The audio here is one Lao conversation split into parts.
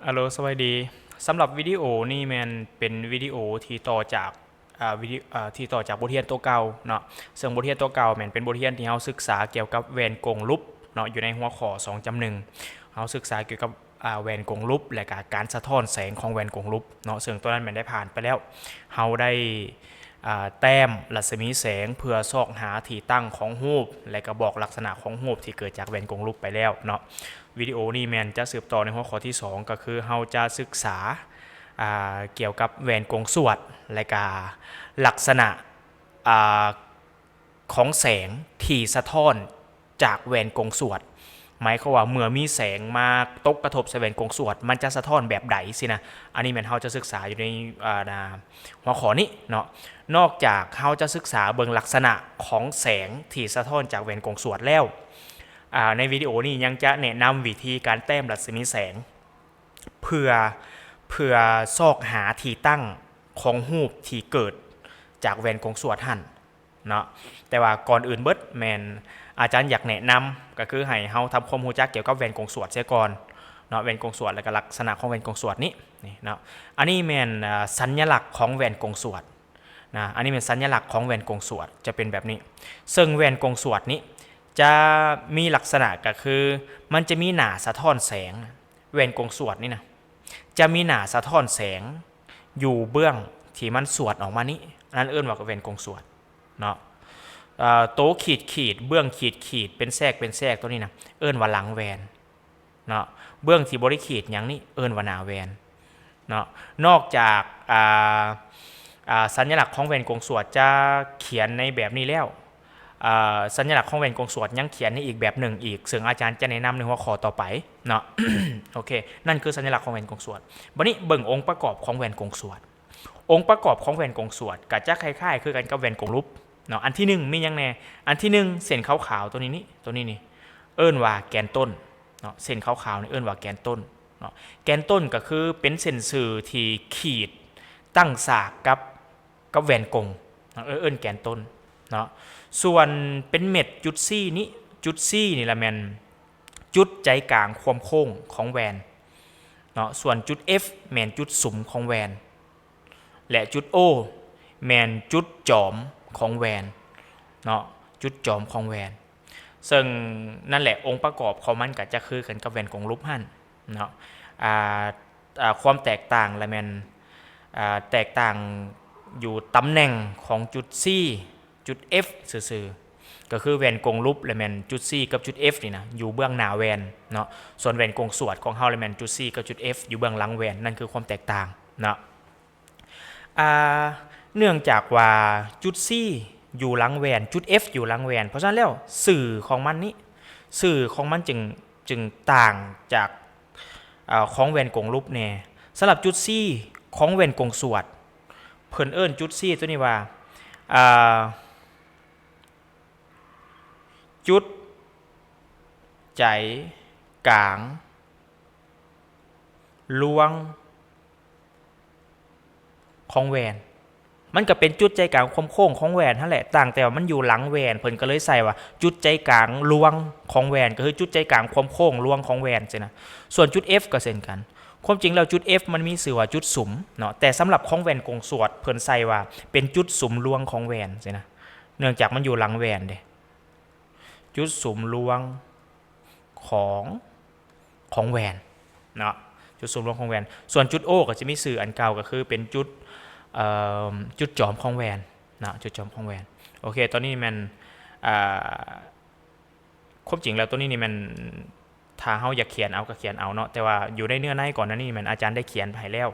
ອາໂລ ສະບາຍດີ. ສຳລັບວິດີໂອນີ້ແມ່ນເປັນວິດີໂອທີ່ຕໍ່ຈາກ ອາ ວິດີ ອາ ທີ່ຕໍ່ຈາກບົດຮຽນຕົວເກົ່າເນາະ, ເຊິ່ງບົດຮຽນຕົວເກົ່າແມ່ນເປັນບົດຮຽນທີ່ເຮົາສຶກສາກ່ຽວກັບແວ່ນກົງຫຼຸບເນາະ, ຢູ່ໃນຫົວຂໍ້ ສອງຈຸດໜຶ່ງ ເຮົາສຶກສາກ່ຽວກັບ ອາ ແວ່ນກົງຫຼຸບ ແລະກະການສະທ້ອນແສງຂອງແວ່ນກົງຫຼຸບເນາະ, ເຊິ່ງຕົວນັ້ນແມ່ນໄດ້ຜ່ານໄປແລ້ວ. ເຮົາໄດ້ ອາ ແຕ້ມລັດສະໝີແສງເພື່ອຊອກຫາທີ່ຕັ້ງຂອງຮູບ ແລະກະບອກລັກສະນະຂອງຮູບທີ່ເກີດຈາກແວ່ນກົງຫຼຸບໄປແລ້ວເນາະ. ວິດີໂອນີ້ແມ່ນຈະສືບຕໍ່ໃນຫົວຂໍ້ທີສອງ ກໍຄືເຮົາຈະສຶກສາ ອາ ກ່ຽວກັບແວ່ນກົງສວດ ແລະກະລັກສະນະ ອາ ຂອງແສງທີ່ສະທ້ອນຈາກແວ່ນກົງສວດ, ໝາຍຄວາມວ່າເມື່ອມີແສງມາຕົກກະທົບໃສ່ແວ່ນກົງສວດ ມັນຈະສະທ້ອນແບບໃດຊີ້ນະ. ອັນນີ້ແມ່ນເຮົາຈະສຶກສາຢູ່ໃນ ອາ ນາ ຫົວຂໍ້ນີ້ເນາະ. ນອກຈາກເຮົາຈະສຶກສາເບິ່ງລັກສະນະຂອງແສງທີ່ສະທ້ອນຈາກແວ່ນກົງສວດແລ້ວ, ອາ ໃນວິດີໂອນີ້ຍັງຈະແນະນຳວິທີການແຕ້ມລັດສະໝີແສງ ເພື່ອ ເພື່ອຊອກຫາທີ່ຕັ້ງຂອງຮູບທີ່ເກີດຈາກແວ່ນກົງສວດຫັ້ນເນາະ. ແຕ່ວ່າກ່ອນອື່ນເບິດແມ່ນອາຈານຢາກແນະນຳ ກໍຄືໃຫ້ເຮົາທຳຄວາມຮູ້ຈັກກ່ຽວກັບແວ່ນກົງສວດເສຍກ່ອນເນາະ, ແວ່ນກົງສວດ ແລະກະລັກສະນະຂອງແວ່ນກົງສວດນີ້ ນີ້ເນາະ. ອັນນີ້ແມ່ນ ອາ ສັນຍະລັກຂອງແວ່ນກົງສວດນະ, ອັນນີ້ແມ່ນສັນຍະລັກຂອງແວ່ນກົງສວດ ຈະເປັນແບບນີ້. ເຊິ່ງແວ່ນກົງສວດນີ້ຈະມີລັກສະນະກໍຄື ມັນຈະມີໜ້າສະທ້ອນແສງ, ແວ່ນກົງສວດນີ້ນະ ຈະມີໜ້າສະທ້ອນແສງຢູ່ເບື້ອງທີ່ມັນສວດອອກມານີ້, ອັນນັ້ນເອີ້ນວ່າແວ່ນກົງສວດເນາະ. ເອີ ໂຕຂີດໆ ເບື້ອງຂີດໆ ເປັນແຊກເປັນແຊກ ໂຕນີ້ນະ ເອີ້ນວ່າຫຼັງແວ່ນເນາະ. ເບື້ອງທີ່ບໍ່ໄດ້ຂີດຫຍັງນີ້ ເອີ້ນວ່າໜ້າແວ່ນເນາະ. ນອກຈາກ ອາ ອາ ສັນຍະລັກຂອງແວ່ນກົງສວດຈະຂຽນໃນແບບນີ້ແລ້ວ, ອາ ສັນຍະລັກຂອງແວ່ນກົງສວດຍັງຂຽນໃນອີກແບບໜຶ່ງອີກ, ເຊິ່ງອາຈານຈະແນະນຳໃນຫົວຂໍ້ຕໍ່ໄປເນາະ. ໂອເຄ, ນັ້ນຄືສັນຍະລັກຂອງແວ່ນກົງສວດ. ບັດນີ້ເບິ່ງອົງປະກອບຂອງແວ່ນກົງສວດ. ອົງປະກອບຂອງແວ່ນກົງສວດກໍຈະຄ້າຍໆຄືກັນກັບແວ່ນກົງຫຼຸບເນາະ. ອັນທີໜຶ່ງມີຫຍັງແດ່? ອັນທີໜຶ່ງ ເສັ້ນຂາວໆ ຕົວນີ້ນີ້ ຕົວນີ້ນີ້ ເອີ້ນວ່າແກນຕົ້ນເນາະ. ເສັ້ນຂາວໆນີ້ເອີ້ນວ່າແກນຕົ້ນເນາະ. ແກນຕົ້ນກໍຄືເປັນເສັ້ນຊື່ທີ່ຂີດຕັ້ງສາກກັບ ກັບແວ່ນກົງເນາະ, ເອີ້ນແກນຕົ້ນເນາະ. ສ່ວນເປັນເມັດຈຸດຊີນີ້ ຈຸດຊີນີ້ລະແມ່ນຈຸດໃຈກາງຄວາມໂຄ້ງຂອງແວ່ນເນາະ. ສ່ວນຈຸດເອັຟແມ່ນຈຸດສຸມຂອງແວ່ນ ແລະ ຈຸດໂອແມ່ນຈຸດຈອມຂອງແວ່ນເນາະ, ຈຸດຈອມຂອງແວ່ນ. ເຊິ່ງນັ້ນແຫຼະ ອົງປະກອບຂອງມັນກໍຈະຄືກັນກັບແວ່ນກົງຫຼຸບຫັ້ນເນາະ. ອາ ອາ ຄວາມແຕກຕ່າງລະແມ່ນ ອາ ແຕກຕ່າງຢູ່ຕຳແໜ່ງຂອງຈຸດຊີ ຈຸດເອັຟຊື່ໆ. ກໍຄືແວ່ນກົງຫຼຸບລະແມ່ນຈຸດຊີກັບຈຸດເອັຟນີ້ນະ ຢູ່ເບື້ອງໜ້າແວ່ນເນາະ, ສ່ວນແວ່ນກົງສວດຂອງເຮົາລະແມ່ນຈຸດຊີກັບຈຸດເອັຟຢູ່ເບື້ອງຫຼັງແວ່ນ. ນັ້ນຄືຄວາມແຕກຕ່າງເນາະ. ອາ ເນື່ອງຈາກວ່າຈຸດຊີຢູ່ຫຼັງແວ່ນ ຈຸດເອັຟຢູ່ຫຼັງແວ່ນ, ເພາະສະນັ້ນແລ້ວຊື່ຂອງມັນນີ້ ຊື່ຂອງມັນຈຶ່ງ ຈຶ່ງຕ່າງຈາກ ອາ ຂອງແວ່ນກົງຫຼຸບແດ່. ສຳລັບຈຸດຊີຂອງແວ່ນກົງສວດ ເພິ່ນເອີ້ນຈຸດຊີຕົວນີ້ວ່າ ອາ ຈຸດໃຈກາງລວງຂອງແວ່ນ. ມັນກໍເປັນຈຸດໃຈກາງຄວາມໂຄ້ງຂອງແວ່ນຫັ້ນແຫຼະ, ຕ່າງແຕ່ວ່າມັນຢູ່ຫຼັງແວ່ນ, ເພິ່ນກໍເລີຍໃສ່ວ່າຈຸດໃຈກາງລວງຂອງແວ່ນ ກໍຄືຈຸດໃຈກາງຄວາມໂຄ້ງລວງຂອງແວ່ນຊີ້ນະ. ສ່ວນຈຸດເອັຟກໍເຊັ່ນກັນ. ຄວາມຈິງແລ້ວຈຸດເອັຟມັນມີຊື່ວ່າຈຸດສຸມເນາະ, ແຕ່ສຳລັບຂອງແວ່ນກົງສວດ ເພິ່ນໃສ່ວ່າເປັນຈຸດສຸມລວງຂອງແວ່ນຊີ້ນະ, ເນື່ອງຈາກມັນຢູ່ຫຼັງແວ່ນເດ້. ຈຸດສຸມລວງຂອງ ຂອງແວ່ນເນາະ, ຈຸດສຸມລວງຂອງແວ່ນ. ສ່ວນຈຸດໂອກໍຈະມີຊື່ອັນເກົ່າ ກໍຄືເປັນຈຸດ ເອີ່ມ ຈຸດຈອມຂອງແວ່ນເນາະ, ຈຸດຈອມຂອງແວ່ນ. ໂອເຄ, ຕອນນີ້ແມ່ນ ອາ ຄວາມຈິງແລ້ວຕົວນີ້ນີ້ແມ່ນ ຖ້າເຮົາຢາກຂຽນເອົາກໍຂຽນເອົາເນາະ, ແຕ່ວ່າຢູ່ໃນເນື້ອໃນກ່ອນໜ້ານີ້ແມ່ນອາຈານໄດ້ຂຽນໃຫ້ແລ້ວ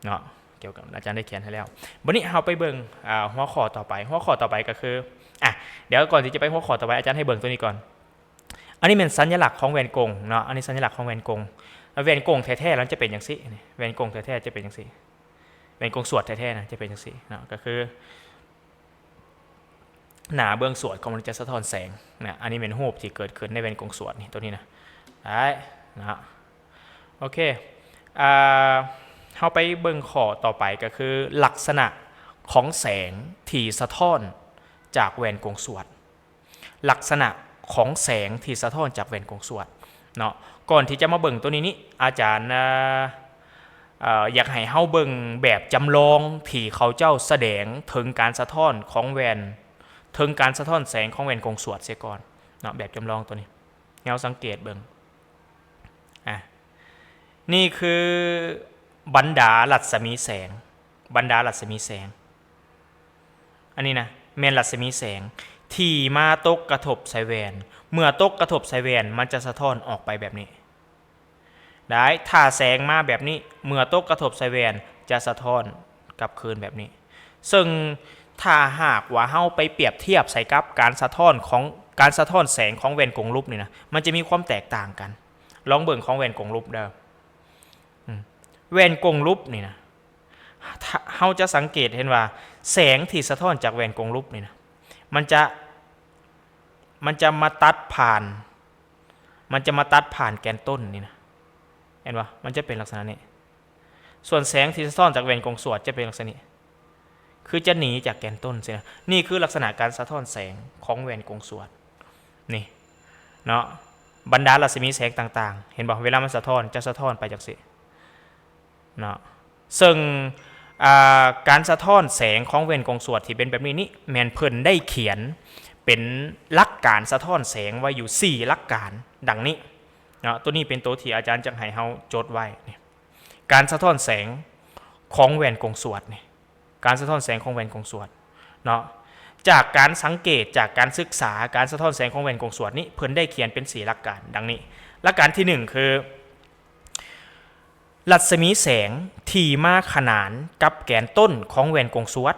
ເນາະ, ກ່ຽວກັບອາຈານໄດ້ຂຽນໃຫ້ແລ້ວ. ບັດນີ້ເຮົາໄປເບິ່ງ ອາ ຫົວຂໍ້ຕໍ່ໄປ. ຫົວຂໍ້ຕໍ່ໄປກໍຄື ອາ ດຽວກ່ອນທີ່ຈະໄປຫົວຂໍ້ຕໍ່ໄປ ອາຈານໃຫ້ເບິ່ງຕົວນີ້ກ່ອນ. ອັນນີ້ແມ່ນສັນຍະລັກຂອງແວ່ນກົງເນາະ, ອັນນີ້ສັນຍະລັກຂອງແວ່ນກົງ. ແລ້ວແວ່ນກົງແທ້ໆ ແລ້ວຈະເປັນຈັ່ງຊີ້, ແວ່ນກົງແທ້ໆ ຈະເປັນຈັ່ງຊີ້, ແວ່ນກົງສວດແທ້ໆນະ ຈະເປັນຈັ່ງຊີ້ເນາະ, ກໍຄື ໜ້າເບື້ອງສວດຂອງມັນຈະສະທ້ອນແສງນະ. ອັນນີ້ແມ່ນຮູບທີ່ເກີດຂຶ້ນໃນແວ່ນກົງສວດນີ້ ຕົວນີ້ນະ ໄດ້ເນາະ. ໂອເຄ ອາ ເຮົາໄປເບິ່ງຂໍ້ຕໍ່ໄປ ກໍຄືລັກສະນະຂອງແສງທີ່ສະທ້ອນຈາກແວ່ນກົງສວດ. ລັກສະນະຂອງແສງທີ່ສະທ້ອນຈາກແວ່ນກົງສວດ. ເນາະ. ກ່ອນທີ່ຈະມາເບິ່ງໂຕນີ້ນີ້ ອາຈານ ເອີ ເອີ ຢາກໃຫ້ເຮົາເບິ່ງແບບຈຳລອງທີ່ເຂົາເຈົ້າສະແດງເຖິງການສະທ້ອນຂອງແວ່ນ ເຖິງການສະທ້ອນແສງຂອງແວ່ນກົງສວດເສຍກ່ອນເນາະ. ແບບຈຳລອງໂຕນີ້ ເຮົາສັງເກດເບິ່ງ ອາ ນີ້ຄືບັນດາລັດສະໝີແສງ, ບັນດາລັດສະໝີແສງ ອັນນີ້ນະ ແມ່ນລັດສະໝີແສງທີ່ມາຕົກກະທົບໃສ່ແວ່ນ. ເມື່ອຕົກກະທົບໃສ່ແວ່ນ ມັນຈະສະທ້ອນອອກໄປແບບນີ້ ໄດ້. ຖ້າແສງມາແບບນີ້ ເມື່ອຕົກກະທົບໃສ່ແວ່ນ ຈະສະທ້ອນກັບຄືນແບບນີ້. ເຊິ່ງຖ້າຫາກວ່າເຮົາໄປປຽບທຽບໃສ່ກັບການສະທ້ອນຂອງ ການສະທ້ອນແສງຂອງແວ່ນກົງຫຼຸບນີ້ນະ ມັນຈະມີຄວາມແຕກຕ່າງກັນ. ລອງເບິ່ງຂອງແວ່ນກົງຫຼຸບເດີ. ອືມ ແວ່ນກົງຫຼຸບນີ້ນະ ເຮົາຈະສັງເກດເຫັນວ່າແສງທີ່ສະທ້ອນຈາກແວ່ນກົງຫຼຸບນີ້ນະ ມັນຈະ ມັນຈະມາຕັດຜ່ານ ມັນຈະມາຕັດຜ່ານແກນຕົ້ນນີ້ນະ ເຫັນບໍ່? ມັນຈະເປັນລັກສະນະນີ້. ສ່ວນແສງທີ່ສະທ້ອນຈາກແວ່ນກົງສວດຈະເປັນລັກສະນະນີ້ ຄືຈະໜີຈາກແກນຕົ້ນຊີ້ນະ. ນີ້ຄືລັກສະນະການສະທ້ອນແສງຂອງແວ່ນກົງສວດນີ້ເນາະ. ບັນດາລັດສະໝີແສງຕ່າງໆ ເຫັນບໍ່? ເວລາມັນສະທ້ອນ ຈະສະທ້ອນໄປຈັ່ງຊີ້ເນາະ. ເຊິ່ງ ອາ ການສະທ້ອນແສງຂອງແວ່ນກົງສວດທີ່ເປັນແບບນີ້ນີ້ ແມ່ນເພິ່ນໄດ້ຂຽນເປັນຫຼັກການສະທ້ອນແສງໄວ້ຢູ່ສີ່ຫຼັກການດັ່ງນີ້ເນາະ. ໂຕນີ້ເປັນໂຕທີ່ອາຈານຈະໃຫ້ເຮົາຈົດໄວ້ນີ້ ການສະທ້ອນແສງຂອງແວ່ນກົງສວດນີ້ ການສະທ້ອນແສງຂອງແວ່ນກົງສວດເນາະ. ຈາກການສັງເກດ ຈາກການສຶກສາການສະທ້ອນແສງຂອງແວ່ນກົງສວດນີ້ ເພິ່ນໄດ້ຂຽນເປັນສີ່ຫຼັກການດັ່ງນີ້. ຫຼັກການທີໜຶ່ງ ຄື ລັດສະໝີແສງທີ່ມາຂະໜານກັບແກນຕົ້ນຂອງແວ່ນກົງສວດ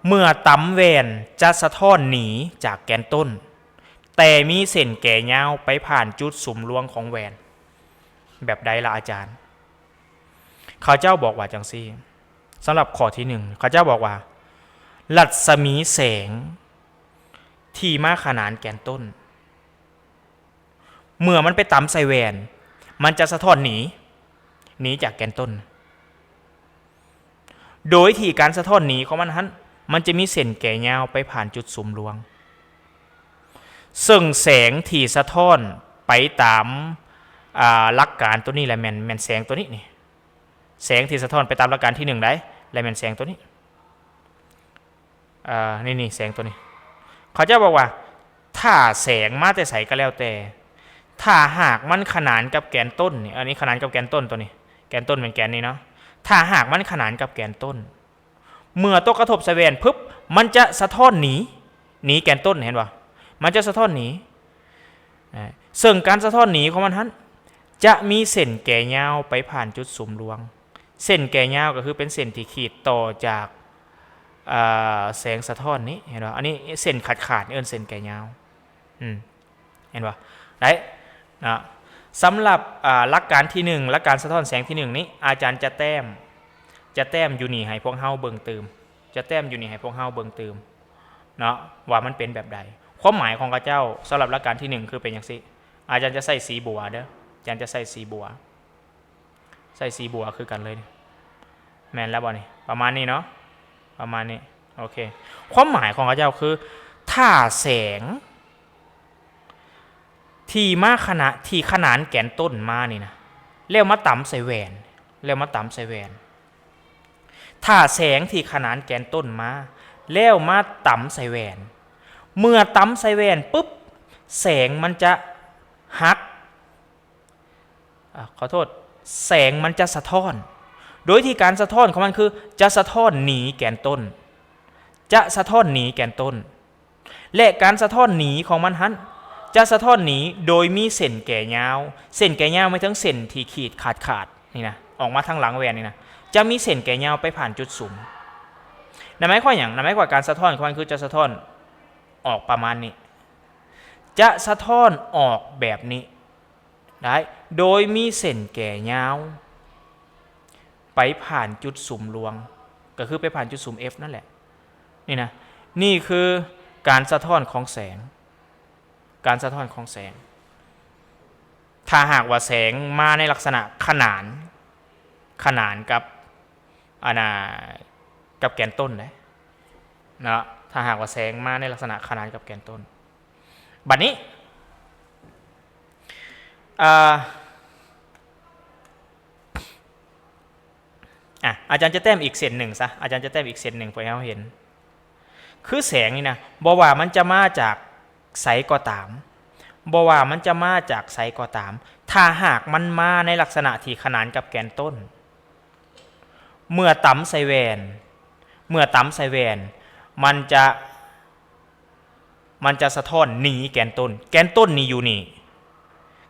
ເມື່ອຕຳແວ່ນຈະສະທ້ອນໜີຈາກແກນຕົ້ນ ແຕ່ມີເສັ້ນແກຍາວໄປຜ່ານຈຸດສຸມລວງຂອງແວ່ນ. ແບບໃດລະອາຈານ? ເຂົາເຈົ້າບອກວ່າຈັ່ງຊີ້ ສຳລັບຂໍ້ທີໜຶ່ງ ເຂົາເຈົ້າບອກວ່າ ລັດສະໝີແສງທີ່ມາຂະໜານແກນຕົ້ນ ເມື່ອມັນໄປຕຳໃສ່ແວ່ນ ມັນຈະສະທ້ອນໜີ ໜີຈາກແກນຕົ້ນ ໂດຍທີ່ການສະທ້ອນໜີຂອງມັນຫັ້ນ ມັນຈະມີເສັ້ນແກຍາວໄປຜ່ານຈຸດສຸມລວງ. ເຊິ່ງແສງທີ່ສະທ້ອນໄປຕາມ ອາ ຫຼັກການໂຕນີ້ແຫຼະ ແມ່ນ ແມ່ນແສງໂຕນີ້ນີ້ ແສງທີ່ສະທ້ອນໄປຕາມຫຼັກການທີໜຶ່ງໃດ໋ ແລະ ແມ່ນແສງໂຕນີ້ ອາ ນີ້ ນີ້ແສງໂຕນີ້ ເຂົາເຈົ້າບອກວ່າ ຖ້າແສງມາແຕ່ໃສກໍແລ້ວແຕ່ ຖ້າຫາກມັນຂະໜານກັບແກນຕົ້ນນີ້ ອັນນີ້ຂະໜານກັບແກນຕົ້ນໂຕນີ້ ແກນຕົ້ນແມ່ນແກນນີ້ເນາະ ຖ້າຫາກມັນຂະໜານກັບແກນຕົ້ນ ເມື່ອຕົກກະທົບໃສ່ແວ່ນປຶບ ມັນຈະສະທ້ອນໜີ ໜີແກນຕົ້ນ ເຫັນບໍ່? ມັນຈະສະທ້ອນໜີ ເຊິ່ງການສະທ້ອນໜີຂອງມັນຫັ້ນ ຈະມີເສັ້ນແກຍາວໄປຜ່ານຈຸດສຸມລວງ. ເສັ້ນແກຍາວກໍຄືເປັນເສັ້ນທີ່ຂີດຕໍ່ຈາກ ເອີ ແສງສະທ້ອນນີ້ ເຫັນບໍ່? ອັນນີ້ເສັ້ນຂາດໆ ເອີ້ນເສັ້ນແກຍາວ ອືມ ເຫັນບໍ່? ໄດ້ເນາະ. ສຳລັບ ອາ ຫຼັກການທີໜຶ່ງ ຫຼັກການສະທ້ອນແສງທີໜຶ່ງນີ້ ອາຈານຈະແຕ້ມ ຈະແຕ້ມຢູ່ນີ້ໃຫ້ພວກເຮົາເບິ່ງຕື່ມ ຈະແຕ້ມຢູ່ນີ້ໃຫ້ພວກເຮົາເບິ່ງຕື່ມເນາະ ວ່າມັນເປັນແບບໃດ. ຄວາມໝາຍຂອງເຂົາເຈົ້າສຳລັບຫຼັກການທີໜຶ່ງ ຄືເປັນຈັ່ງຊີ້ ອາຈານຈະໃຊ້ສີບົວເດີ ອາຈານຈະໃຊ້ສີບົວ ໃຊ້ສີບົວຄືກັນເລີຍ ແມ່ນແລ້ວບໍ່ນີ້? ປະມານນີ້ເນາະ ປະມານນີ້ ໂອເຄ. ຄວາມໝາຍຂອງເຂົາເຈົ້າຄື ຖ້າແສງທີ່ມາຂະໜານ ທີ່ຂະໜານແກນຕົ້ນມານີ້ນະ ແລ້ວມາຕຳໃສ່ແວ່ນ ແລ້ວມາຕຳໃສ່ແວ່ນ ຖ້າແສງທີ່ຂະໜານແກນຕົ້ນມາ ແລ້ວມາຕຳໃສ່ແວ່ນ ເມື່ອຕຳໃສ່ແວ່ນປຶບ ແສງມັນຈະຫັກ ອາ ຂໍໂທດ ແສງມັນຈະສະທ້ອນ ໂດຍທີ່ການສະທ້ອນຂອງມັນຄືຈະສະທ້ອນໜີແກນຕົ້ນ ຈະສະທ້ອນໜີແກນຕົ້ນ ແລະ ການສະທ້ອນໜີຂອງມັນຫັ້ນ ຈະສະທ້ອນໜີໂດຍມີເສັ້ນແກຍາວ ເສັ້ນແກຍາວໝາຍເຖິງເສັ້ນທີ່ຂີດຂາດໆນີ້ນະ ອອກມາທາງຫຼັງແວ່ນນີ້ນະ ຈະມີເສັ້ນແກຍາວໄປຜ່ານຈຸດສຸມ. ນັ້ນໝາຍຄວາມຫຍັງ? ນັ້ນໝາຍຄວາມວ່າການສະທ້ອນຂອງມັນຄືຈະສະທ້ອນອອກປະມານນີ້ ຈະສະທ້ອນອອກແບບນີ້ ໄດ້ ໂດຍມີເສັ້ນແກຍາວໄປຜ່ານຈຸດສຸມລວງ ກໍຄືໄປຜ່ານຈຸດສຸມ F ນັ້ນແຫຼະ ນີ້ນະ. ນີ້ຄືການສະທ້ອນຂອງແສງ ການສະທ້ອນຂອງແສງ ຖ້າຫາກວ່າແສງມາໃນລັກສະນະຂະໜານ ຂະໜານກັບ ອັນນ່າ ກັບແກນຕົ້ນເດ້ເນາະ ຖ້າຫາກວ່າແສງມາໃນລັກສະນະຂະໜານກັບແກນຕົ້ນ. ບັດນີ້ ເ ອ່າ ອາ ອາຈານຈະແຕ້ມອີກເສັ້ນໜຶ່ງຊະ ອາຈານຈະແຕ້ມອີກເສັ້ນໜຶ່ງເພື່ອໃຫ້ເຮົາເຫັນ ຄືແສງນີ້ນະ ບໍ່ວ່າມັນຈະມາຈາກໃສກໍຕາມ ບໍ່ວ່າມັນຈະມາຈາກໃສກໍຕາມ ຖ້າຫາກມັນມາໃນລັກສະນະທີ່ຂະໜານກັບແກນຕົ້ນ ເມື່ອຕຳໃສ່ແວ່ນ ເມື່ອຕຳໃສ່ແວ່ນ ມັນຈະ ມັນຈະສະທ້ອນໜີແກນຕົ້ນ. ແກນຕົ້ນນີ້ຢູ່ນີ້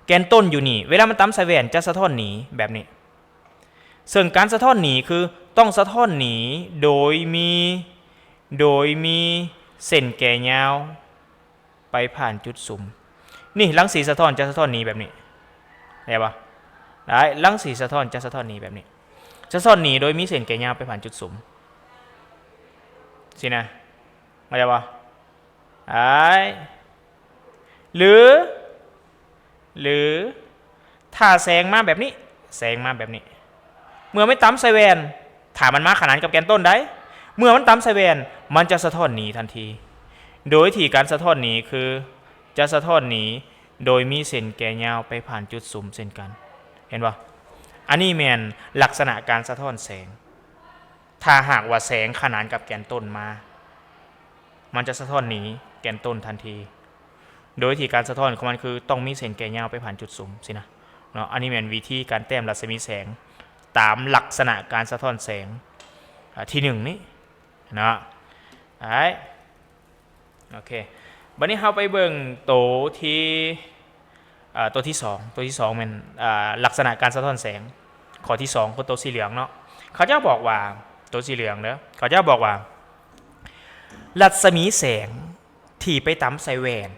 ແກນຕົ້ນຢູ່ນີ້ ເວລາມັນຕຳໃສ່ແວ່ນຈະສະທ້ອນໜີແບບນີ້. ເຊິ່ງການສະທ້ອນໜີຄືຕ້ອງສະທ້ອນໜີໂດຍມີ ໂດຍມີເສັ້ນແກ່ຍາວໄປຜ່ານຈຸດສຸມ. ນີ້ລັງສີສະທ້ອນຈະສະທ້ອນໜີແບບນີ້ ໄດ້ບໍ່? ໄດ້ ລັງສີສະທ້ອນຈະສະທ້ອນໜີແບບນີ້ ສະທ້ອນໜີໂດຍມີເສັ້ນແກ່ຍາວໄປຜ່ານຈຸດສຸມ ຊີ້ນະ ເຂົ້າໃຈບໍ່? ໄດ້ ຫຼື ຫຼື ຖ້າແສງມາແບບນີ້ ແສງມາແບບນີ້ ເມື່ອມັນຕຳໃສ່ແວ່ນ ຖ້າມັນມາຂະໜານກັບແກນຕົ້ນໃດ ເມື່ອມັນຕຳໃສ່ແວ່ນ ມັນຈະສະທ້ອນໜີທັນທີ ໂດຍທີ່ການສະທ້ອນໜີຄື ຈະສະທ້ອນໜີໂດຍມີເສັ້ນແກ່ຍາວໄປຜ່ານຈຸດສຸມເຊັ່ນກັນ ເຫັນບໍ່? ອັນນີ້ແມ່ນລັກສະນະການສະທ້ອນແສງ. ຖ້າຫາກວ່າແສງຂະໜານກັບແກນຕົ້ນມາ ມັນຈະສະທ້ອນໜີແກນຕົ້ນທັນທີ ໂດຍທີ່ການສະທ້ອນຂອງມັນຄືຕ້ອງມີເສັ້ນແກ່ຍາວໄປຜ່ານຈຸດສຸມຊີ້ນະເນາະ. ອັນນີ້ແມ່ນວິທີການແຕ້ມລັດສະໝີແສງຕາມລັກສະນະການສະທ້ອນແສງ ອາ ທີໜຶ່ງນີ້ເນາະ. ໄດ້ ໂອເຄ ບັດນີ້ເຮົາໄປເບິ່ງໂຕທີ່ ເອີ ໂຕທີສອງ ໂຕທີສອງແມ່ນ ເອີ ລັກສະນະການສະທ້ອນແສງ. ຂໍ້ທີສອງຄືໂຕສີເຫຼືອງເນາະ ເຂົາເຈົ້າບອກວ່າ ໂຕສີເຫຼືອງເດີ ເຂົາເຈົ້າບອກວ່າ ລັດສະໝີແສງທີ່ໄປຕຳໃສ່ແວ່ນ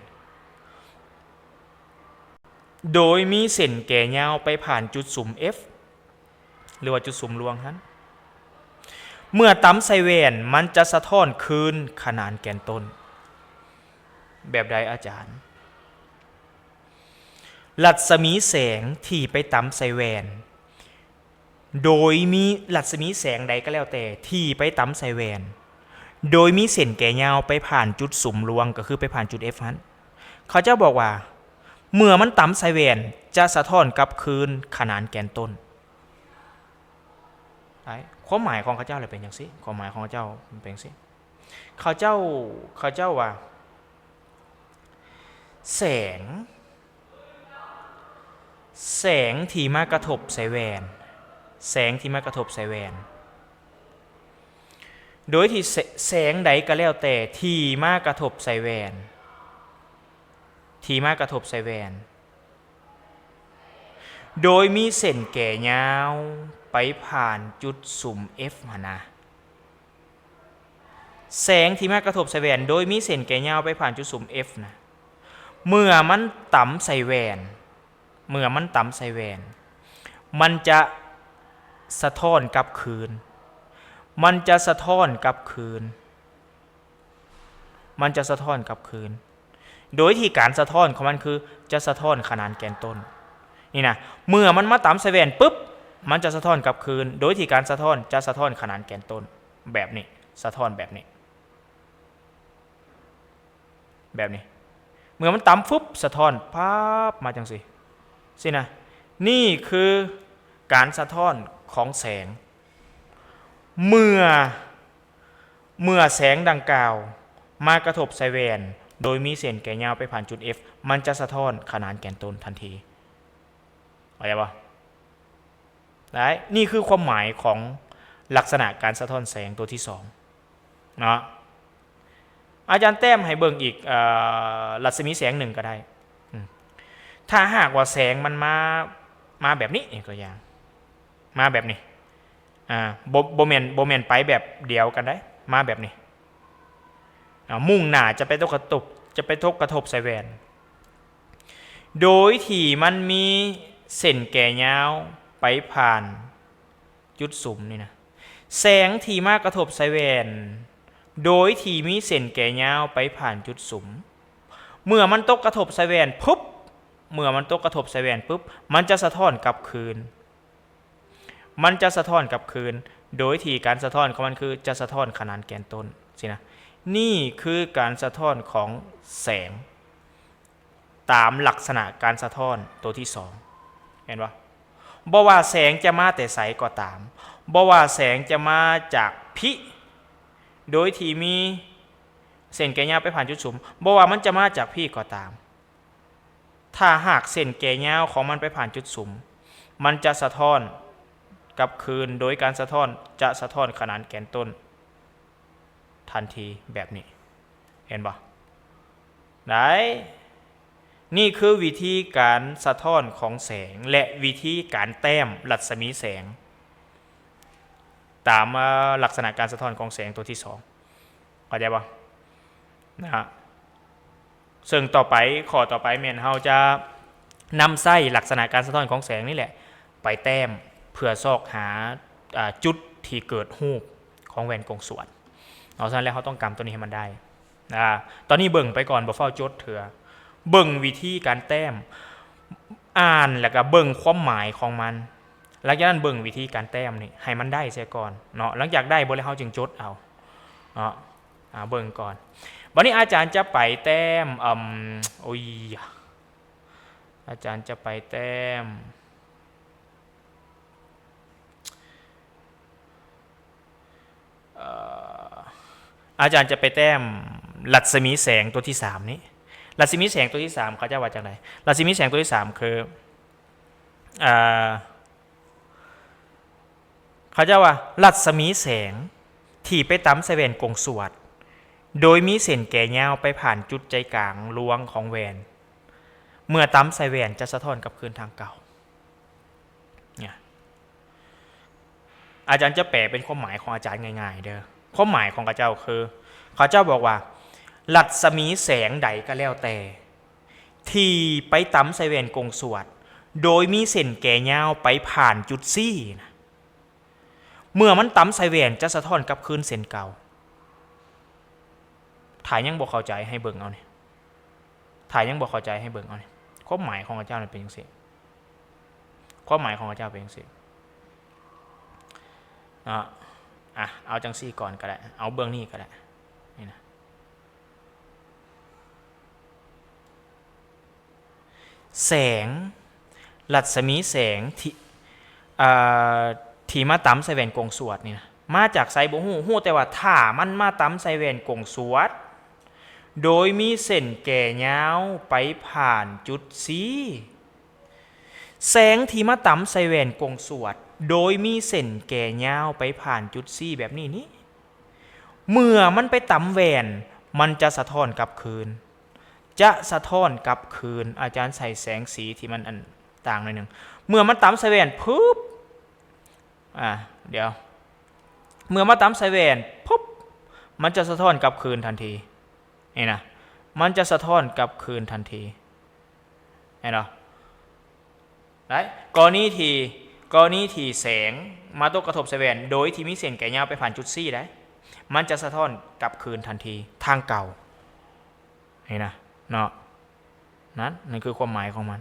ໂດຍມີເສັ້ນແກ່ຍາວໄປຜ່ານຈຸດສຸມ F ຫຼືວ່າຈຸດສຸມລວງຫັ້ນ ເມື່ອຕຳໃສ່ແວ່ນ ມັນຈະສະທ້ອນຄືນຂະໜານແກນຕົ້ນ. ແບບໃດອາຈານ? ລັດສະໝີແສງທີ່ໄປຕຳໃສ່ແວ່ນ ໂດຍມີ ລັດສະໝີແສງໃດກໍແລ້ວແຕ່ທີ່ໄປຕຳໃສ່ແວ່ນ ໂດຍມີເສັ້ນແກ່ຍາວໄປຜ່ານຈຸດສຸມລວງ ກໍຄືໄປຜ່ານຈຸດ F ຫັ້ນ ເຂົາເຈົ້າບອກວ່າ ເມື່ອມັນຕຳໃສ່ແວ່ນ ຈະສະທ້ອນກັບຄືນຂະໜານແກນຕົ້ນ. ຄວາມໝາຍຂອງເຂົາເຈົ້າລະເປັນຈັ່ງຊີ້ ຄວາມໝາຍຂອງເຂົາເຈົ້າເປັນຈັ່ງຊີ້ ເຂົາເຈົ້າ ເຂົາເຈົ້າວ່າ ແສງ ແສງທີ່ມາກະທົບໃສ່ແວ່ນ ແສງທີ່ມາກະທົບໃສ່ແວ່ນ ໂດຍທີ່ແສ- ແສງໃດກໍແລ້ວແຕ່ທີ່ມາກະທົບໃສ່ແວ່ນ ທີ່ມາກະທົບໃສ່ແວ່ນ ໂດຍມີເສັ້ນແກ່ຍາວໄປຜ່ານຈຸດສຸມ F ຫັ້ນນະ. ແສງທີ່ມາກະທົບໃສ່ແວ່ນ ໂດຍມີເສັ້ນແກ່ຍາວໄປຜ່ານຈຸດສຸມ F ນະ ເມື່ອມັນຕຳໃສ່ແວ່ນ ເມື່ອມັນຕຳໃສ່ແວ່ນ ມັນຈະສະທ້ອນກັບຄືນ ມັນຈະສະທ້ອນກັບຄືນ ມັນຈະສະທ້ອນກັບຄືນ ໂດຍທີ່ການສະທ້ອນຂອງມັນຄືຈະສະທ້ອນຂະໜານແກນຕົ້ນນີ້ນະ. ເມື່ອມັນມາຕຳໃສ່ແວ່ນປຶບ ມັນຈະສະທ້ອນກັບຄືນ ໂດຍທີ່ການສະທ້ອນຈະສະທ້ອນຂະໜານແກນຕົ້ນ ແບບນີ້ ສະທ້ອນແບບນີ້ ແບບນີ້ ເມື່ອມັນຕຳຟຶບ ສະທ້ອນພາບມາຈັ່ງຊີ້ ຊີ້ນະ. ນີ້ຄືການສະທ້ອນຂອງແສງ ເມື່ອ ເມື່ອແສງດັ່ງກ່າວມາກະທົບໃສ່ແວ່ນ ໂດຍມີເສັ້ນແກ່ຍາວໄປຜ່ານຈຸດ F ມັນຈະສະທ້ອນຂະໜານແກນຕົ້ນທັນທີ ເຂົ້າໃຈບໍ່? ໄດ້ ນີ້ຄືຄວາມໝາຍຂອງລັກສະນະການສະທ້ອນແສງຕົວທີສອງເນາະ. ອາຈານແຕ້ມໃຫ້ເບິ່ງອີກ ເອີ ລັດສະໝີແສງໜຶ່ງກໍໄດ້. ອືມ ຖ້າຫາກວ່າແສງມັນມາ ມາແບບນີ້ ຕົວຢ່າງ ມາແບບນີ້ ອ່າ ບໍ່ ບໍ່ແມ່ນ ບໍ່ແມ່ນໄປແບບດຽວກັນໄດ໋ ມາແບບນີ້ ອ່າ ມຸ່ງໜ້າຈະໄປຕົກກະທົບ ຈະໄປຕົກກະທົບໃສ່ແວ່ນ ໂດຍທີ່ມັນມີເສັ້ນແກ່ຍາວໄປຜ່ານຈຸດສຸມນີ້ນະ ແສງທີ່ມາກະທົບໃສ່ແວ່ນ ໂດຍທີ່ມີເສັ້ນແກ່ຍາວໄປຜ່ານຈຸດສຸມ ເມື່ອມັນຕົກກະທົບໃສ່ແວ່ນປຶບ ເມື່ອມັນຕົກກະທົບໃສ່ແວ່ນປຶບ ມັນຈະສະທ້ອນກັບຄືນ ມັນຈະສະທ້ອນກັບຄືນ ໂດຍທີ່ການສະທ້ອນຂອງມັນຄືຈະສະທ້ອນຂະໜານແກນຕົ້ນ ຊີ້ນະ. ນີ້ຄືການສະທ້ອນຂອງແສງ ຕາມລັກສະນະການສະທ້ອນໂຕທີສອງ ເຫັນບໍ່? ບໍ່ວ່າແສງຈະມາແຕ່ໃສກໍຕາມ, ບໍ່ວ່າແສງຈະມາຈາກພີ້ ໂດຍທີ່ມີເສັ້ນແກ່ຍາວໄປຜ່ານຈຸດສຸມ, ບໍ່ວ່າມັນຈະມາຈາກພີ້ກໍຕາມ, ຖ້າຫາກເສັ້ນແກ່ຍາວຂອງມັນໄປຜ່ານຈຸດສຸມ, ມັນຈະສະທ້ອນກັບຄືນ, ໂດຍການສະທ້ອນຈະສະທ້ອນຂະໜານແກນຕົ້ນທັນທີ ແບບນີ້ ເຫັນບໍ່? ໄດ້. ນີ້ຄືວິທີການສະທ້ອນຂອງແສງ ແລະ ວິທີການແຕ້ມລັດສະໝີແສງ ຕາມ ເອີ ລັກສະນະການສະທ້ອນຂອງແສງຕົວທີສອງ ເຂົ້າໃຈບໍ່? ນະຮະ ເຊິ່ງຕໍ່ໄປ ຂໍ້ຕໍ່ໄປແມ່ນເຮົາຈະນຳໃຊ້ລັກສະນະການສະທ້ອນຂອງແສງນີ້ແຫຼະ ໄປແຕ້ມເພື່ອຊອກຫາ ອາ ຈຸດທີ່ເກີດຮູບຂອງແວ່ນກົງສວດເນາະ. ສະນັ້ນແລ້ວ ເຮົາຕ້ອງກຳຕົວນີ້ໃຫ້ມັນໄດ້. ອາ ຕອນນີ້ເບິ່ງໄປກ່ອນ ບໍ່ຟ້າວຈົດເທື່ອ, ເບິ່ງວິທີການແຕ້ມ, ອ່ານ ແລ້ວກະເບິ່ງຄວາມໝາຍຂອງມັນ. ຫຼັງຈາກນັ້ນເບິ່ງວິທີການແຕ້ມນີ້ໃຫ້ມັນໄດ້ເສຍກ່ອນເນາະ, ຫຼັງຈາກໄດ້ເບິດແລ້ວ ເຮົາຈຶ່ງຈົດເອົາເນາະ. ອາ ເບິ່ງກ່ອນ. ບັດນີ້ອາຈານຈະໄປແຕ້ມ ອາ ໂອ້ຍ ອາຈານຈະໄປແຕ້ມ ເອີ ອາຈານຈະໄປແຕ້ມລັດສະໝີແສງຕົວທີສາມນີ້. ລັດສະໝີແສງຕົວທີສາມ ເຂົາເຈົ້າວ່າຈັ່ງໃດ? ລັດສະໝີແສງຕົວທີສາມຄື ເອີ ເຂົາເຈົ້າວ່າ ລັດສະໝີແສງທີ່ໄປຕຳໃສ່ແວ່ນກົງສວດ ໂດຍມີເສັ້ນແກ່ຍາວໄປຜ່ານຈຸດໃຈກາງລວງຂອງແວ່ນ, ເມື່ອຕຳໃສ່ແວ່ນຈະສະທ້ອນກັບຄືນທາງເກົ່າ. ອາຈານຈະແປເປັນຄວາມໝາຍຂອງອາຈານງ່າຍໆເດີ້. ຄວາມໝາຍຂອງເຂົາເຈົ້າຄື ເຂົາເຈົ້າບອກວ່າ ລັດສະໝີແສງໃດກໍແລ້ວແຕ່ ທີ່ໄປຕຳໃສ່ແວ່ນກົງສວດ ໂດຍມີເສັ້ນແກ່ຍາວໄປຜ່ານຈຸດຊີ້ນະ, ເມື່ອມັນຕຳໃສ່ແວ່ນຈະສະທ້ອນກັບຄືນເຊັ່ນເກົ່າ. ຖ້າຍັງບໍ່ເຂົ້າໃຈໃຫ້ເບິ່ງເອົານີ້. ຖ້າຍັງບໍ່ເຂົ້າໃຈໃຫ້ເບິ່ງເອົານີ້. ຄວາມໝາຍຂອງເຂົາເຈົ້ານັ້ນເປັນຈັ່ງຊີ້. ຄວາມໝາຍຂອງເຂົາເຈົ້າເປັນຈັ່ງຊີ້. ເນາະ. ອາ ເອົາຈັ່ງຊີ້ກ່ອນກໍໄດ້. ເອົາເບື້ອງນີ້ກໍໄດ້. ນີ້ນະ. ແສງ, ລັດສະໝີແສງທີ່ ເອີ ທີ່ມາຕຳໃສ່ແວ່ນກົງສວດນີ້ນະ ມາຈາກໃສບໍ່ຮູ້, ຮູ້ແຕ່ວ່າຖ້າມັນມາຕຳໃສ່ແວ່ນກົງສວດ ໂດຍມີເສັ້ນແກ່ຍາວໄປຜ່ານຈຸດຊີ້, ແສງທີ່ມາຕຳໃສ່ແວ່ນກົງສວດ ໂດຍມີເສັ້ນແກ່ຍາວໄປຜ່ານຈຸດຊີ້ແບບນີ້ນີ້, ເມື່ອມັນໄປຕຳແວ່ນ ມັນຈະສະທ້ອນກັບຄືນ. ຈະສະທ້ອນກັບຄືນ. ອາຈານໃສ່ແສງສີທີ່ມັນອັນຕ່າງໜ້ອຍໜຶ່ງ. ເມື່ອມັນຕຳໃສ່ແວ່ນ ປຶບ ອາ ດຽວ ເມື່ອມາຕຳໃສ່ແວ່ນ ປຶບ ມັນຈະສະທ້ອນກັບຄືນທັນທີ. ນີ້ນະ ມັນຈະສະທ້ອນກັບຄືນທັນທີ. ເຫັນບໍ່? ໄດ້. ກໍລະນີທີ່ ກໍລະນີທີ່ແສງມາຕົກກະທົບໃສ່ແວ່ນ ໂດຍທີ່ມີເສັ້ນແກ່ຍາວໄປຜ່ານຈຸດຊີ້ໄດ໋ ມັນຈະສະທ້ອນກັບຄືນທັນທີ ທາງເກົ່າ. ນີ້ນະ ເນາະ. ນັ້ນ ນັ້ນຄືຄວາມໝາຍຂອງມັນ.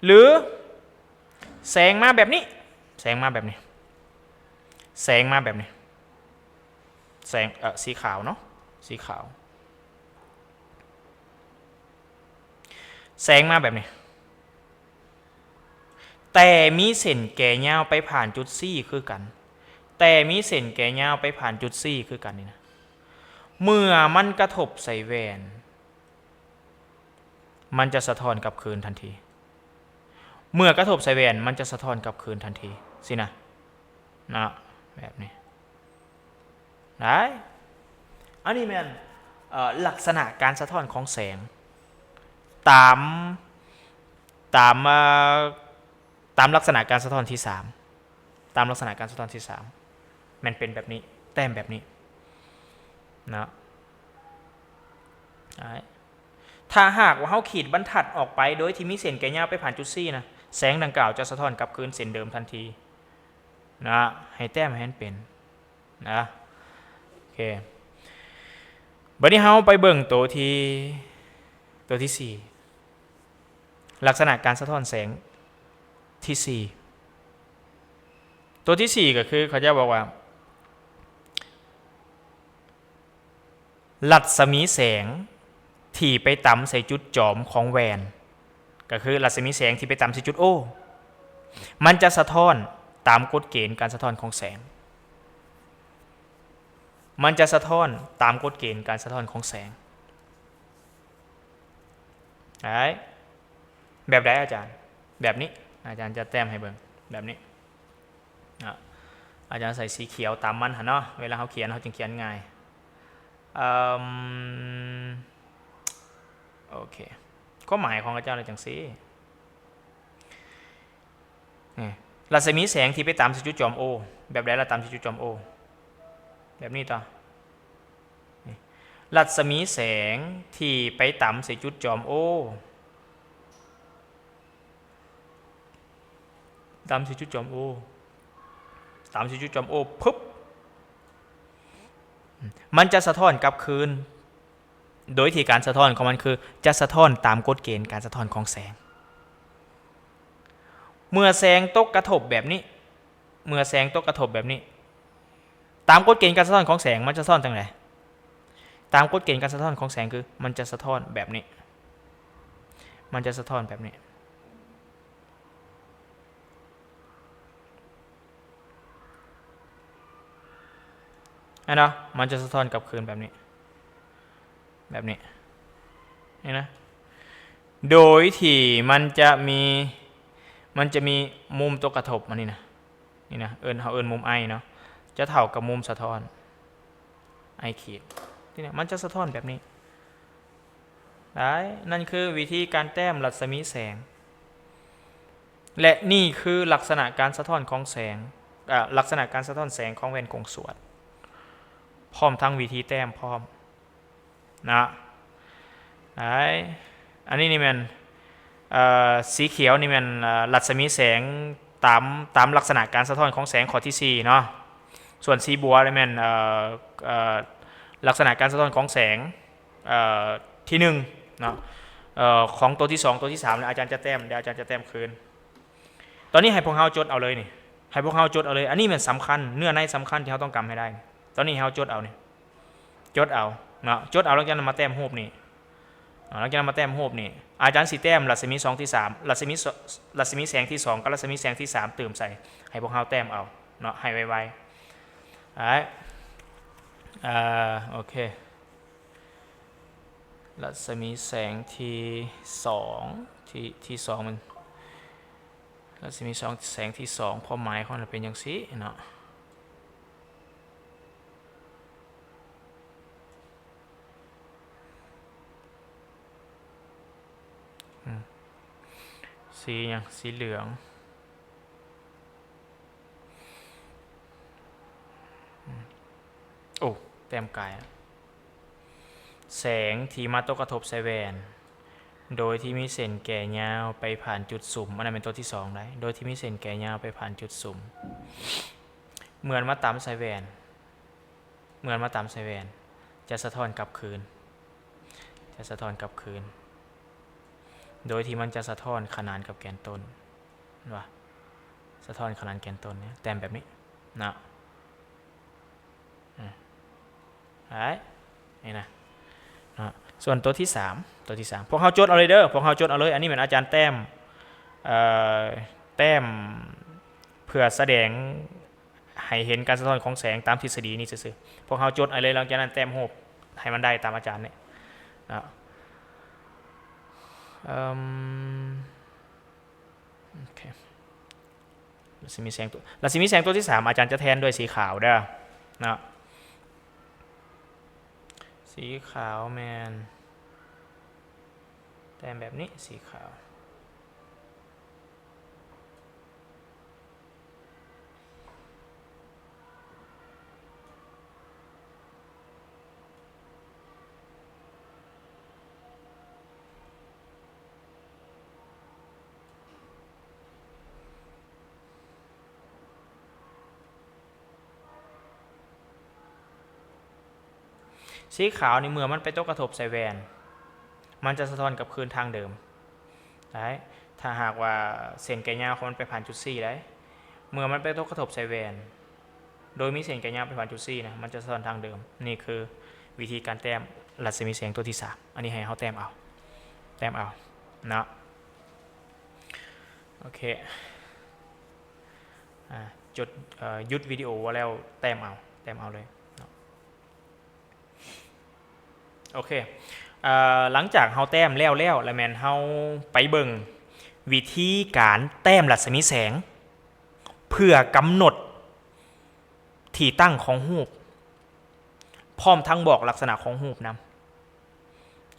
ຫຼື ແສງມາແບບນີ້ ແສງມາແບບນີ້ ແສງມາແບບນີ້ ແສງ ເອີ ສີຂາວເນາະ ສີຂາວ ແສງມາແບບນີ້ ແຕ່ມີເສັ້ນແກ່ຍາວໄປຜ່ານຈຸດຊີ້ຄືກັນ ແຕ່ມີເສັ້ນແກ່ຍາວໄປຜ່ານຈຸດຊີ້ຄືກັນນີ້ນະ ເມື່ອມັນກະທົບໃສ່ແວ່ນ ມັນຈະສະທ້ອນກັບຄືນທັນທີ. ເມື່ອກະທົບໃສ່ແວ່ນ ມັນຈະສະທ້ອນກັບຄືນທັນທີ ຊີ້ນະ ເນາະ ແບບນີ້ ໄດ້. ອັນນີ້ແມ່ນ ເອີ ລັກສະນະການສະທ້ອນຂອງແສງ ຕາມ ຕາມ ເອີ ຕາມລັກສະນະການສະທ້ອນທີສາມ ຕາມລັກສະນະການສະທ້ອນທີສາມ ແມ່ນເປັນແບບນີ້ ແຕ້ມແບບນີ້ເນາະ. ຖ້າຫາກວ່າເຮົາຂີດບັນທັດອອກໄປໂດຍທີ່ມີເສັ້ນແກ່ຍາວໄປຜ່ານຈຸດຊີ້ນະ ແສງດັ່ງກ່າວຈະສະທ້ອນກັບຄືນເຊັ່ນເດີມທັນທີນະ. ໃຫ້ແຕ້ມໃຫ້ມັນເປັນນະ. ໂອເຄ ບັດນີ້ເຮົາໄປເບິ່ງໂຕທີ່ ໂຕທີສີ່ ລັກສະນະການສະທ້ອນແສງທີສີ່ ໂຕທີສີ່ກໍຄືເຂົາເຈົ້າບອກວ່າ ລັດສະໝີແສງ ທີ່ໄປຕຳໃສ່ຈຸດຈອມຂອງແວ່ນ ກໍຄືລັດສະໝີແສງທີ່ໄປຕຳໃສ່ຈຸດ O ມັນຈະສະທ້ອນຕາມກົດເກນການສະທ້ອນຂອງແສງ. ມັນຈະສະທ້ອນຕາມກົດເກນການສະທ້ອນຂອງແສງ. ໄດ້ ແບບໃດອາຈານ? ແບບນີ້ ອາຈານຈະແຕ້ມໃຫ້ເບິ່ງ ແບບນີ້ນະ. ອາຈານໃສ່ສີຂຽວຕາມມັນຫັ້ນເນາະ ເວລາເຮົາຂຽນ ເຮົາຈຶ່ງຂຽນງ່າຍ. ເອີ່ມ ໂອເຄ ຄວາມໝາຍຂອງອາຈານລະຈັ່ງຊີ້ ນີ້ ລັດສະໝີແສງທີ່ໄປຕຳໃສ່ຈຸດຈອມ O ແບບໃດລະ ຕຳໃສ່ຈຸດຈອມ O ແບບນີ້ຕໍ່ ນີ້ ລັດສະໝີແສງທີ່ໄປຕຳໃສ່ຈຸດຈອມ O ຕຳໃສ່ຈຸດຈອມ O ຕຳໃສ່ຈຸດຈອມ O ປຶບ ມັນຈະສະທ້ອນກັບຄືນ ໂດຍທີ່ການສະທ້ອນຂອງມັນຄື ຈະສະທ້ອນຕາມກົດເກນການສະທ້ອນຂອງແສງ. ເມື່ອແສງຕົກກະທົບແບບນີ້ ເມື່ອແສງຕົກກະທົບແບບນີ້ ຕາມກົດເກນການສະທ້ອນຂອງແສງ ມັນຈະສະທ້ອນຈັ່ງໃດ? ຕາມກົດເກນການສະທ້ອນຂອງແສງຄື ມັນຈະສະທ້ອນແບບນີ້ ມັນຈະສະທ້ອນແບບນີ້. ອັນເນາະ ມັນຈະສະທ້ອນກັບຄືນແບບນີ້ ແບບນີ້ ນີ້ນະ ໂດຍທີ່ມັນຈະມີ ມັນຈະມີມຸມຕົກກະທົບ ອັນນີ້ນະ ນີ້ນະ ເອີ້ນ ເຮົາເອີ້ນມຸມ I ເນາະ ຈະເທົ່າກັບມຸມສະທ້ອນ I ຂີດ ທີ່ນີ້ ມັນຈະສະທ້ອນແບບນີ້. ໄດ້ ນັ້ນຄືວິທີການແຕ້ມລັດສະໝີແສງ ແລະ ນີ້ຄືລັກສະນະການສະທ້ອນຂອງແສງ ເອີ ລັກສະນະການສະທ້ອນແສງຂອງແວ່ນກົງສວດ ພ້ອມທັງວິທີແຕ້ມພ້ອມນະ. ໄດ້ ອັນນີ້ນີ້ແມ່ນ ເອີ ສີຂຽວນີ້ແມ່ນ ເອີ ລັດສະໝີແສງຕາມ ຕາມລັກສະນະການສະທ້ອນຂອງແສງຂໍ້ທີສີ່ເນາະ. ສ່ວນສີບົວນີ້ແມ່ນ ເອີ ເອີ ລັກສະນະການສະທ້ອນຂອງແສງ ເອີ ທີໜຶ່ງເນາະ ເອີ ຂອງຕົວທີສອງ ຕົວທີສາມ ແລ້ວອາຈານຈະແຕ້ມ ດຽວອາຈານຈະແຕ້ມຄືນ. ຕອນນີ້ໃຫ້ພວກເຮົາຈົດເອົາເລີຍນີ້ ໃຫ້ພວກເຮົາຈົດເອົາເລີຍ ອັນນີ້ແມ່ນສຳຄັນ ເນື້ອໃນສຳຄັນທີ່ເຮົາຕ້ອງກຳໃຫ້ໄດ້. ຕອນນີ້ໃຫ້ເຮົາຈົດເອົານີ້ ຈົດເອົາເນາະ ຈົດເອົາ ຫຼັງຈາກນັ້ນມາແຕ້ມຮູບນີ້ເນາະ ຫຼັງຈາກນັ້ນມາແຕ້ມຮູບນີ້ ອາຈານຊິແຕ້ມລັດສະໝີສອງທີສາມ ລັດສະໝີ ລັດສະໝີແສງທີສອງກັບລັດສະໝີແສງທີສາມຕື່ມໃສ່ ໃຫ້ພວກເຮົາແຕ້ມເອົາເນາະ ໃຫ້ໄວໆ. ເອີ ໂອເຄ ລັດສະໝີແສງທີສອງ ທີ ທີສອງມັນ ລັດສະໝີສອງ ແສງທີສອງ ຄວາມໝາຍຂອງມັນເປັນຈັ່ງຊີ້ເນາະ ອືມ ສີຫຍັງ? ສີເຫຼືອງ. ໂອ້ ແຕ້ມກາຍ ແສງທີ່ມາຕົກກະທົບໃສ່ແວ່ນ ໂດຍທີ່ມີເສັ້ນແກ່ຍາວໄປຜ່ານຈຸດສຸມ ອັນນັ້ນແມ່ນຕົວທີສອງໄດ໋ ໂດຍທີ່ມີເສັ້ນແກ່ຍາວໄປຜ່ານຈຸດສຸມ ເມື່ອມາຕຳໃສ່ແວ່ນ ເມື່ອມາຕຳໃສ່ແວ່ນ ຈະສະທ້ອນກັບຄືນ ຈະສະທ້ອນກັບຄືນ ໂດຍທີ່ມັນຈະສະທ້ອນຂະໜານກັບແກນຕົ້ນ ເຫັນບໍ່? ສະທ້ອນຂະໜານແກນຕົ້ນ ແຕ້ມແບບນີ້ເນາະ ອາ ໄດ້ ນີ້ນະເນາະ. ສ່ວນຕົວທີສາມ ຕົວທີສາມ ພວກເຮົາຈົດເອົາເລີຍເດີ ພວກເຮົາຈົດເອົາເລີຍ ອັນນີ້ແມ່ນອາຈານແຕ້ມ ເອີ ແຕ້ມເພື່ອສະແດງ ໃຫ້ເຫັນການສະທ້ອນຂອງແສງຕາມທິດສະດີນີ້ຊື່ໆ ພວກເຮົາຈົດເອົາເລີຍ ຫຼັງຈາກນັ້ນແຕ້ມຮູບໃຫ້ມັນໄດ້ຕາມອາຈານນີ້ເນາະ. ເອີ່ມ ໂອເຄ ລັດສະໝີແສງຕົວ ລັດສະໝີແສງຕົວທີສາມ ອາຈານຈະແທນດ້ວຍສີຂາວເດີເນາະ ສີຂາວແມ່ນແຕ້ມແບບນີ້ ສີຂາວ. ສີຂາວນີ້ ເມື່ອມັນໄປຕົກກະທົບໃສ່ແວ່ນ ມັນຈະສະທ້ອນກັບຄືນທາງເດີມໄດ້ ຖ້າຫາກວ່າເສັ້ນແກ່ຍາວຂອງມັນໄປຜ່ານຈຸດ C ໄດ້ ເມື່ອມັນໄປຕົກກະທົບໃສ່ແວ່ນ ໂດຍມີເສັ້ນແກ່ຍາວໄປຜ່ານຈຸດ C ນະ ມັນຈະສະທ້ອນທາງເດີມ. ນີ້ຄືວິທີການແຕ້ມ ລັດສະໝີແສງຕົວທີສາມ. ອັນນີ້ໃຫ້ເຮົາແຕ້ມເອົາ ແຕ້ມເອົາເນາະ. ໂອເຄ ອາ ຈົດ ເອີ ຢຸດວິດີໂອແລ້ວແຕ້ມເອົາ ແຕ້ມເອົາເລີຍເນາະ. ໂອເຄ ເອີ ຫຼັງຈາກເຮົາແຕ້ມແລ້ວແລ້ວ ແລ້ວແມ່ນເຮົາໄປເບິ່ງວິທີການແຕ້ມລັດສະໝີແສງ ເພື່ອກຳນົດທີ່ຕັ້ງຂອງຮູບ ພ້ອມທັງບອກລັກສະນະຂອງຮູບນຳ.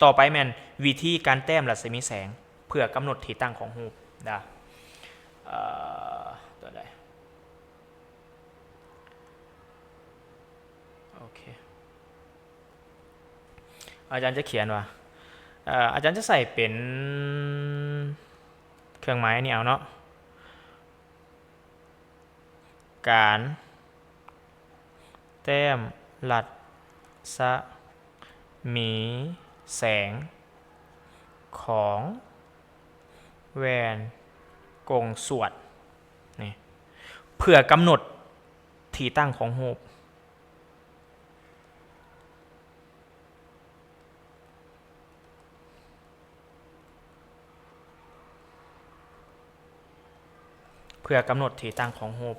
ຕໍ່ໄປແມ່ນວິທີການແຕ້ມລັດສະໝີແສງ ເພື່ອກຳນົດທີ່ຕັ້ງຂອງຮູບນະ. ເອີ ຕົວໃດ? ໂອເຄ ອາຈານຈະຂຽນວ່າ ເອີ ອາຈານຈະໃສ່ເປັນເຄື່ອງໝາຍອັນນີ້ເອົາເນາະ. ການແຕ້ມລັດສະໝີແສງຂອງແຫວນກົງສວດນີ້ ເພື່ອກຳນົດທີ່ຕັ້ງຂອງຮູບ. ເພື່ອກຳນົດທີ່ຕັ້ງຂອງຮູບ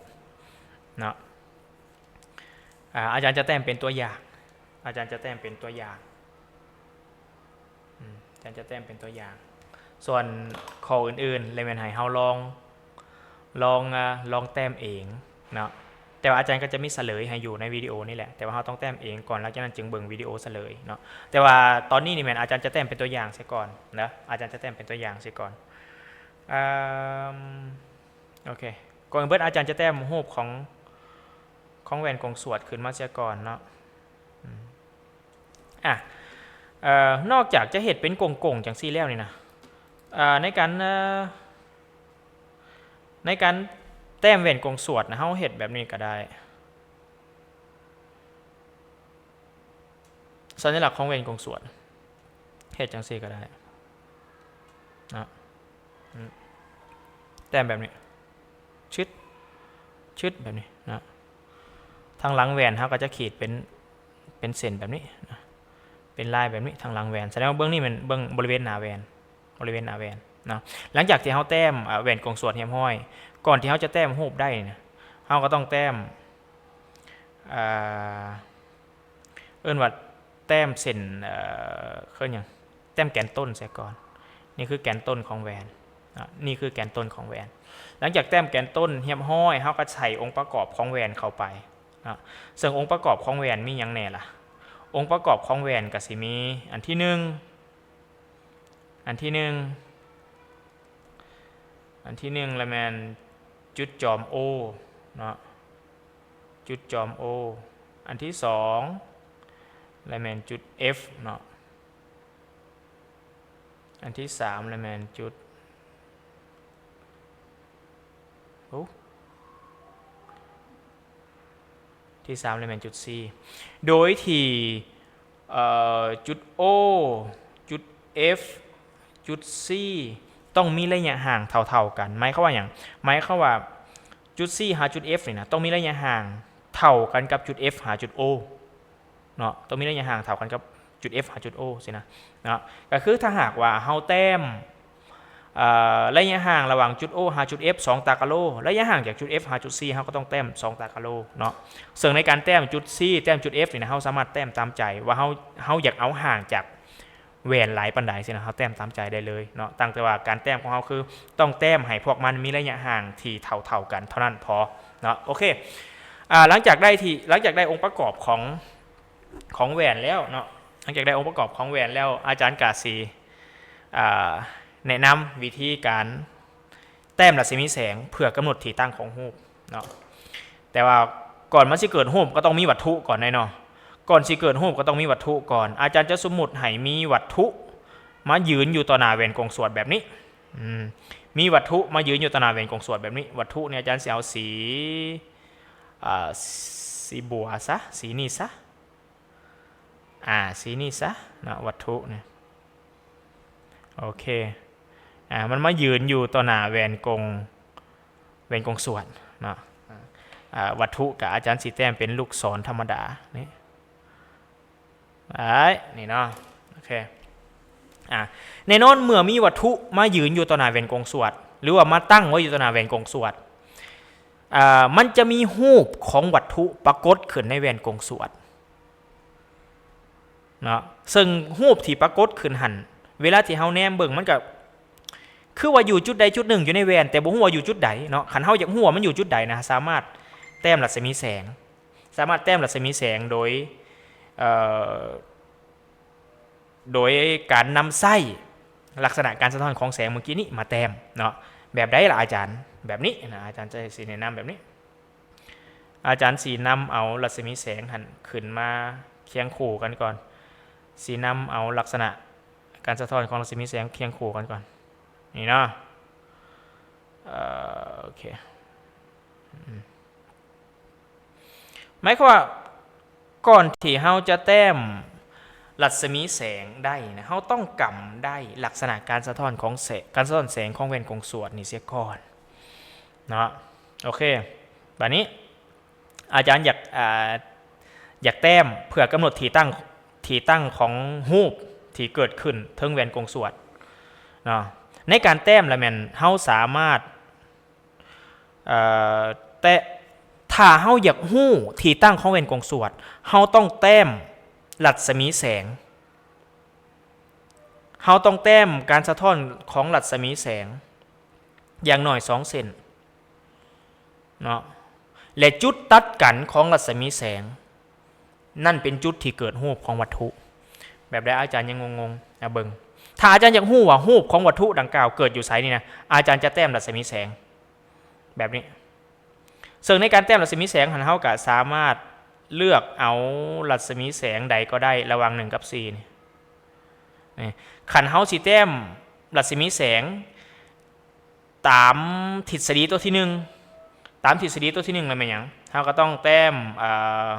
ເນາະ. ອາ ອາຈານຈະແຕ້ມເປັນຕົວຢ່າງ ອາຈານຈະແຕ້ມເປັນຕົວຢ່າງ ອາຈານຈະແຕ້ມເປັນຕົວຢ່າງ. ສ່ວນຂໍ້ອື່ນໆ ແລ້ວແມ່ນໃຫ້ເຮົາລອງ ລອງ ອາ ລອງແຕ້ມເອງເນາະ. ແຕ່ວ່າອາຈານກໍຈະມີສະເຫຼີຍໃຫ້ຢູ່ໃນວິດີໂອນີ້ແຫຼະ ແຕ່ວ່າເຮົາຕ້ອງແຕ້ມເອງກ່ອນ ຫຼັງຈາກນັ້ນຈຶ່ງເບິ່ງວິດີໂອສະເຫຼີຍເນາະ. ແຕ່ວ່າຕອນນີ້ນີ້ແມ່ນອາຈານຈະແຕ້ມເປັນຕົວຢ່າງເສຍກ່ອນເນາະ ອາຈານຈະແຕ້ມເປັນຕົວຢ່າງເສຍກ່ອນ. ເອີ ໂອເຄ ກ່ອນອື່ນເບິດອາຈານຈະແຕ້ມຮູບຂອງ ຂອງແຫວນກົງສວດຂຶ້ນມາເສຍກ່ອນເນາະ. ອາ ອາ ເອີ ນອກຈາກຈະເຮັດເປັນກົງໆ ຈັ່ງຊີ້ແລ້ວນີ້ນະ ອາ ໃນການ ເອີ ໃນການແຕ້ມແຫວນກົງສວດນະ ເຮົາເຮັດແບບນີ້ກໍໄດ້. ສັນຍະລັກຂອງແຫວນກົງສວດ ເຮັດຈັ່ງຊີ້ກໍໄດ້ເນາະ. ອາ ແຕ້ມແບບນີ້ ຊຶດ ຊຶດ ແບບນີ້ເນາະ. ທາງຫຼັງແຫວນເຮົາກໍຈະຂີດເປັນ ເປັນເສັ້ນແບບນີ້ນະ ເປັນລາຍແບບນີ້ທາງຫຼັງແຫວນ. ສະແດງວ່າເບື້ອງນີ້ແມ່ນເບື້ອງ ບໍລິເວນໜ້າແຫວນ ບໍລິເວນໜ້າແຫວນເນາະ. ຫຼັງຈາກທີ່ເຮົາແຕ້ມ ອາ ແຫວນກົງສວດຮຽບຮ້ອຍ ກ່ອນທີ່ເຮົາຈະແຕ້ມຮູບໄດ້ນີ້ນະ ເຮົາກໍຕ້ອງແຕ້ມ ເອີ ເອີ້ນວ່າແຕ້ມເສັ້ນ ເອີ ເອີ້ນຫຍັງ ແຕ້ມແກນຕົ້ນໃສ່ກ່ອນ. ນີ້ຄືແກນຕົ້ນຂອງແຫວນເນາະ ນີ້ຄືແກນຕົ້ນຂອງແຫວນ. ຫຼັງຈາກແຕ້ມແກນຕົ້ນຮຽບຮ້ອຍ ເຮົາກໍໃສ່ອົງປະກອບຂອງແຫວນເຂົ້າໄປເນາະ. ເຊິ່ງອົງປະກອບຂອງແຫວນມີຫຍັງແດ່ລະ? ອົງປະກອບຂອງແຫວນກໍຊິມີ ອັນທີໜຶ່ງ ອັນທີໜຶ່ງ ອັນທີໜຶ່ງລະແມ່ນຈຸດຈອມ O ເນາະ ຈຸດຈອມ O. ອັນທີສອງລະແມ່ນຈຸດ F ເນາະ. ອັນທີສາມລະແມ່ນຈຸດ ໂອ້ ທີສາມລະແມ່ນຈຸດ C ໂດຍທີ່ ເອີ ຈຸດ O ຈຸດ F ຈຸດ C ຕ້ອງມີໄລຍະຫ່າງເທົ່າໆກັນ. ໝາຍຄວາມວ່າຫຍັງ? ໝາຍຄວາມວ່າຈຸດ C ຫາຈຸດ F ນີ້ນະ ຕ້ອງມີໄລຍະຫ່າງເທົ່າກັນກັບຈຸດ F ຫາຈຸດ O ເນາະ ຕ້ອງມີໄລຍະຫ່າງເທົ່າກັນກັບຈຸດ F ຫາຈຸດ O ຊີ້ນະເນາະ. ກໍຄືຖ້າຫາກວ່າເຮົາແຕ້ມ ເອີ ໄລຍະຫ່າງລະຫວ່າງຈຸດ O ຫາຈຸດ F ສອງຕາກະໂລ, ໄລຍະຫ່າງຈາກຈຸດ F ຫາຈຸດ C ເຮົາກໍຕ້ອງແຕ້ມສອງຕາກະໂລເນາະ. ເຊິ່ງໃນການແຕ້ມຈຸດ C ແຕ້ມຈຸດ F ນີ້ນະ ເຮົາສາມາດແຕ້ມຕາມໃຈວ່າເຮົາ ເຮົາຢາກເອົາຫ່າງຈາກແຫວນຫຼາຍປານໃດຊີ້ນະ ເຮົາແຕ້ມຕາມໃຈໄດ້ເລີຍເນາະ. ຕັ້ງແຕ່ວ່າການແຕ້ມຂອງເຮົາຄືຕ້ອງແຕ້ມໃຫ້ພວກມັນມີໄລຍະຫ່າງທີ່ເທົ່າໆກັນເທົ່ານັ້ນພໍເນາະ. ໂອເຄ ອາ ຫຼັງຈາກໄດ້ທີ່ ຫຼັງຈາກໄດ້ອົງປະກອບຂອງ ຂອງແຫວນແລ້ວເນາະ, ຫຼັງຈາກໄດ້ອົງປະກອບຂອງແຫວນແລ້ວ ອາຈານກະຊິ ອາ ແນະນຳວິທີການແຕ້ມລັດສະໝີແສງເພື່ອກຳນົດທີ່ຕັ້ງຂອງຮູບເນາະ. ແຕ່ວ່າກ່ອນມັນຊິເກີດຮູບກໍຕ້ອງມີວັດຖຸກ່ອນແນ່ເນາະ, ກ່ອນຊິເກີດຮູບກໍຕ້ອງມີວັດຖຸກ່ອນ. ອາຈານຈະສົມມຸດໃຫ້ມີວັດຖຸມາຢືນຢູ່ຕໍ່ໜ້າແຫວນກົງສວດແບບນີ້ ອືມ ມີວັດຖຸມາຢືນຢູ່ຕໍ່ໜ້າແຫວນກົງສວດແບບນີ້. ວັດຖຸນີ້ອາຈານຊິເອົາສີ ອາ ສີບົວຊະ ສີນີ້ຊະ ອາ ສີນີ້ຊະເນາະ ວັດຖຸນີ້. ໂອເຄ ອາ ມັນມາຢືນຢູ່ຕໍ່ໜ້າແຫວນກົງ ແຫວນກົງສວດເນາະ. ອາ ວັດຖຸກະອາຈານຊິແຕ້ມເປັນລູກສອນທຳມະດານີ້ ໄອ້ ນີ້ເນາະ ໂອເຄ ອາ ແນ່ນອນ ເມື່ອມີວັດຖຸມາຢືນຢູ່ຕໍ່ໜ້າແວ່ນກົງສວດ ຫຼືວ່າມາຕັ້ງໄວ້ຢູ່ຕໍ່ໜ້າແວ່ນກົງສວດ ອາ ມັນຈະມີຮູບຂອງວັດຖຸປາກົດຂຶ້ນໃນແວ່ນກົງສວດເນາະ ເຊິ່ງຮູບທີ່ປາກົດຂຶ້ນຫັ້ນ ເວລາທີ່ເຮົາແນມເບິ່ງ ມັນກະຄືວ່າຢູ່ຈຸດໃດຈຸດໜຶ່ງຢູ່ໃນແວ່ນ ແຕ່ບໍ່ຮູ້ວ່າຢູ່ຈຸດໃດເນາະ. ຄັນເຮົາຢາກຮູ້ວ່າມັນຢູ່ຈຸດໃດນະ ສາມາດແຕ້ມລັດສະໝີແສງ ສາມາດແຕ້ມລັດສະໝີແສງໂດຍ ເອີ ໂດຍການນຳໃຊ້ລັກສະນະການສະທ້ອນຂອງແສງເມື່ອກີ້ນີ້ມາແຕ້ມເນາະ. ແບບໃດລະອາຈານ? ແບບນີ້ນະ ອາຈານຈະຊິແນະນຳແບບນີ້. ອາຈານຊິນຳເອົາລັດສະໝີແສງຫັ້ນຂຶ້ນມາຄຽງຄູ່ກັນກ່ອນ. ຊິນຳເອົາລັກສະນະການສະທ້ອນຂອງລັດສະໝີແສງຄຽງຄູ່ກັນກ່ອນ ນີ້ເນາະ. ເອີ ໂອເຄ ອືມ ໝາຍຄວາມວ່າ ກ່ອນທີ່ເຮົາຈະແຕ້ມລັດສະໝີແສງໄດ້ນະ ເຮົາຕ້ອງກຳໄດ້ລັກສະນະການສະທ້ອນຂອງແສງ ການສະທ້ອນແສງຂອງແວ່ນກົງສວດນີ້ເສຍກ່ອນເນາະ. ໂອເຄ ບາດນີ້ອາຈານຢາກ ອາ ຢາກແຕ້ມເພື່ອກຳນົດທີ່ຕັ້ງ ທີ່ຕັ້ງຂອງຮູບທີ່ເກີດຂຶ້ນເທິງແວ່ນກົງສວດເນາະ. ໃນການແຕ້ມລະແມ່ນເຮົາສາມາດ ເອີ ແຕ່ຖ້າເຮົາຢາກຮູ້ທີ່ຕັ້ງຂອງແວ່ນກົງສວດ ເຮົາຕ້ອງແຕ້ມລັດສະໝີແສງ ເຮົາຕ້ອງແຕ້ມການສະທ້ອນຂອງລັດສະໝີແສງຢ່າງໜ້ອຍສອງເສັ້ນເນາະ ແລະ ຈຸດຕັດກັນຂອງລັດສະໝີແສງ ນັ້ນເປັນຈຸດທີ່ເກີດຮູບຂອງວັດຖຸ. ແບບໃດອາຈານຍັງງົງໆ? ອາ ເບິ່ງ ຖ້າອາຈານຢາກຮູ້ວ່າຮູບຂອງວັດຖຸດັ່ງກ່າວເກີດຢູ່ໃສນີ້ນະ ອາຈານຈະແຕ້ມລັດສະໝີແສງແບບນີ້. ເຊິ່ງໃນການແຕ້ມລັດສະໝີແສງຫັ້ນ ເຮົາກະສາມາດເລືອກເອົາລັດສະໝີແສງໃດກໍໄດ້ລະຫວ່າງໜຶ່ງກັບສີ່ນີ້. ຄັນເຮົາຊິແຕ້ມລັດສະໝີແສງ ຕາມທິດສະດີຕົວທີໜຶ່ງ ຕາມທິດສະດີຕົວທີໜຶ່ງລະແມ່ນຫຍັງ? ເຮົາກໍຕ້ອງແຕ້ມ ເອີ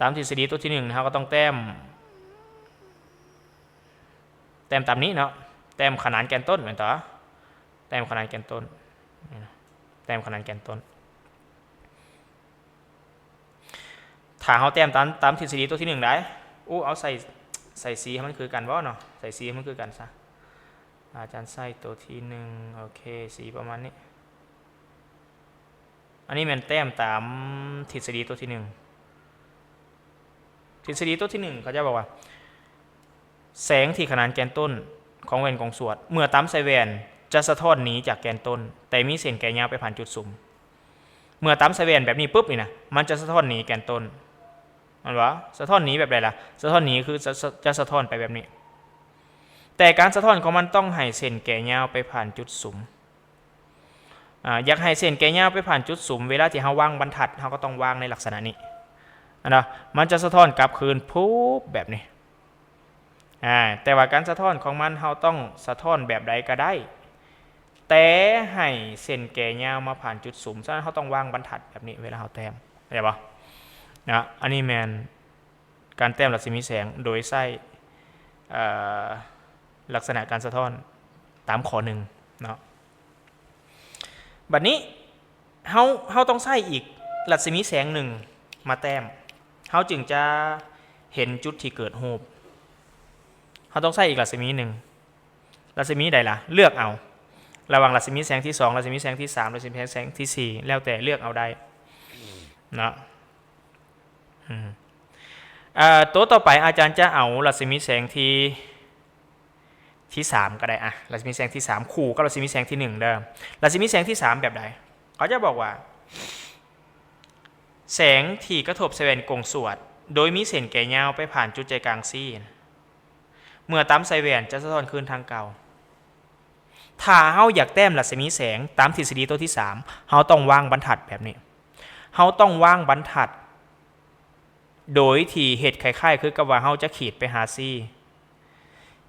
ຕາມທິດສະດີຕົວທີໜຶ່ງ ເຮົາກໍຕ້ອງແຕ້ມ ແຕ້ມຕາມນີ້ເນາະ ແຕ້ມຂະໜານແກນຕົ້ນແມ່ນຕົວະ? ແຕ້ມຂະໜານແກນຕົ້ນ ແຕ້ມຂະໜານແກນຕົ້ນ. ຖ້າເຮົາແຕ້ມຕາມ ຕາມທິດສະດີຕົວທີໜຶ່ງໄດ໋ ໂອ້ ເອົາໃສ່ ໃສ່ສີໃຫ້ມັນຄືກັນບໍ່ເນາະ ໃສ່ສີໃຫ້ມັນຄືກັນຊະ. ອາຈານໃສ່ຕົວທີໜຶ່ງ ໂອເຄ ສີປະມານນີ້. ອັນນີ້ແມ່ນແຕ້ມຕາມທິດສະດີຕົວທີໜຶ່ງ. ທິດສະດີຕົວທີໜຶ່ງ ເຂົາເຈົ້າບອກວ່າ ແສງທີ່ຂະໜານແກນຕົ້ນຂອງແວ່ນກົງສວດ ເມື່ອຕຳໃສ່ແວ່ນ ຈະສະທ້ອນໜີຈາກແກນຕົ້ນ ແຕ່ມີເສັ້ນແກ່ຍາວໄປຜ່ານຈຸດສຸມ. ເມື່ອຕຳໃສ່ແວ່ນແບບນີ້ປຶບນີ້ນະ ມັນຈະສະທ້ອນໜີແກນຕົ້ນ ແມ່ນບໍ່? ສະທ້ອນໜີແບບໃດລະ? ສະທ້ອນໜີຄື ຈະ ຈະສະທ້ອນໄປແບບນີ້ ແຕ່ການສະທ້ອນຂອງມັນຕ້ອງໃຫ້ເສັ້ນແກ່ຍາວໄປຜ່ານຈຸດສຸມ. ອາ ຢາກໃຫ້ເສັ້ນແກ່ຍາວໄປຜ່ານຈຸດສຸມ ເວລາທີ່ເຮົາວາງບັນທັດ ເຮົາກໍຕ້ອງວາງໃນລັກສະນະນີ້ ອັນນະ ມັນຈະສະທ້ອນກັບຄືນພຸບແບບນີ້. ອາ ແຕ່ວ່າການສະທ້ອນຂອງມັນ ເຮົາຕ້ອງສະທ້ອນແບບໃດກໍໄດ້ ແຕ່ໃຫ້ເສັ້ນແກ່ຍາວມາຜ່ານຈຸດສຸມ. ສະນັ້ນເຮົາຕ້ອງວາງບັນທັດແບບນີ້ເວລາເຮົາແຕ້ມ ເຂົ້າໃຈບໍ່? ນະ ອັນນີ້ແມ່ນການແຕ້ມລັດສະໝີແສງໂດຍໃຊ້ ເອີ ລັກສະນະການສະທ້ອນຕາມຂໍ້ໜຶ່ງເນາະ. ບັດນີ້ເຮົາ ເຮົາຕ້ອງໃຊ້ອີກລັດສະໝີແສງໜຶ່ງມາແຕ້ມ ເຮົາຈຶ່ງຈະເຫັນຈຸດທີ່ເກີດຮູບ. ເຮົາຕ້ອງໃຊ້ອີກລັດສະໝີໜຶ່ງ. ລັດສະໝີໃດລະ? ເລືອກເອົາລະຫວ່າງລັດສະໝີແສງທີສອງ, ລັດສະໝີແສງທີສາມ, ລັດສະໝີແສງທີສີ່ ແລ້ວແຕ່ເລືອກເອົາໄດ້ເນາະ. ອືມ ເອີ ໂຕຕໍ່ໄປອາຈານຈະເອົາລັດສະໝີແສງທີ ທີສາມກໍໄດ້ ອະ ລັດສະໝີແສງທີສາມຄູ່ກັບລັດສະໝີແສງທີໜຶ່ງເດີ. ລັດສະໝີແສງທີສາມແບບໃດ? ເຂົາຈະບອກວ່າ ແສງທີ່ກະທົບໃສ່ແວ່ນກົງສວດ ໂດຍມີເສັ້ນແກ່ຍາວໄປຜ່ານຈຸດໃຈກາງຊີ ເມື່ອຕຳໃສ່ແວ່ນຈະສະທ້ອນຄືນທາງເກົ່າ. ຖ້າເຮົາຢາກແຕ້ມລັດສະໝີແສງຕາມທິດສະດີຕົວທີສາມ ເຮົາຕ້ອງວາງບັນທັດແບບນີ້. ເຮົາຕ້ອງວາງບັນທັດ ໂດຍທີ່ເຮັດຄ້າຍໆຄືກັບວ່າເຮົາຈະຂີດໄປຫາຊີ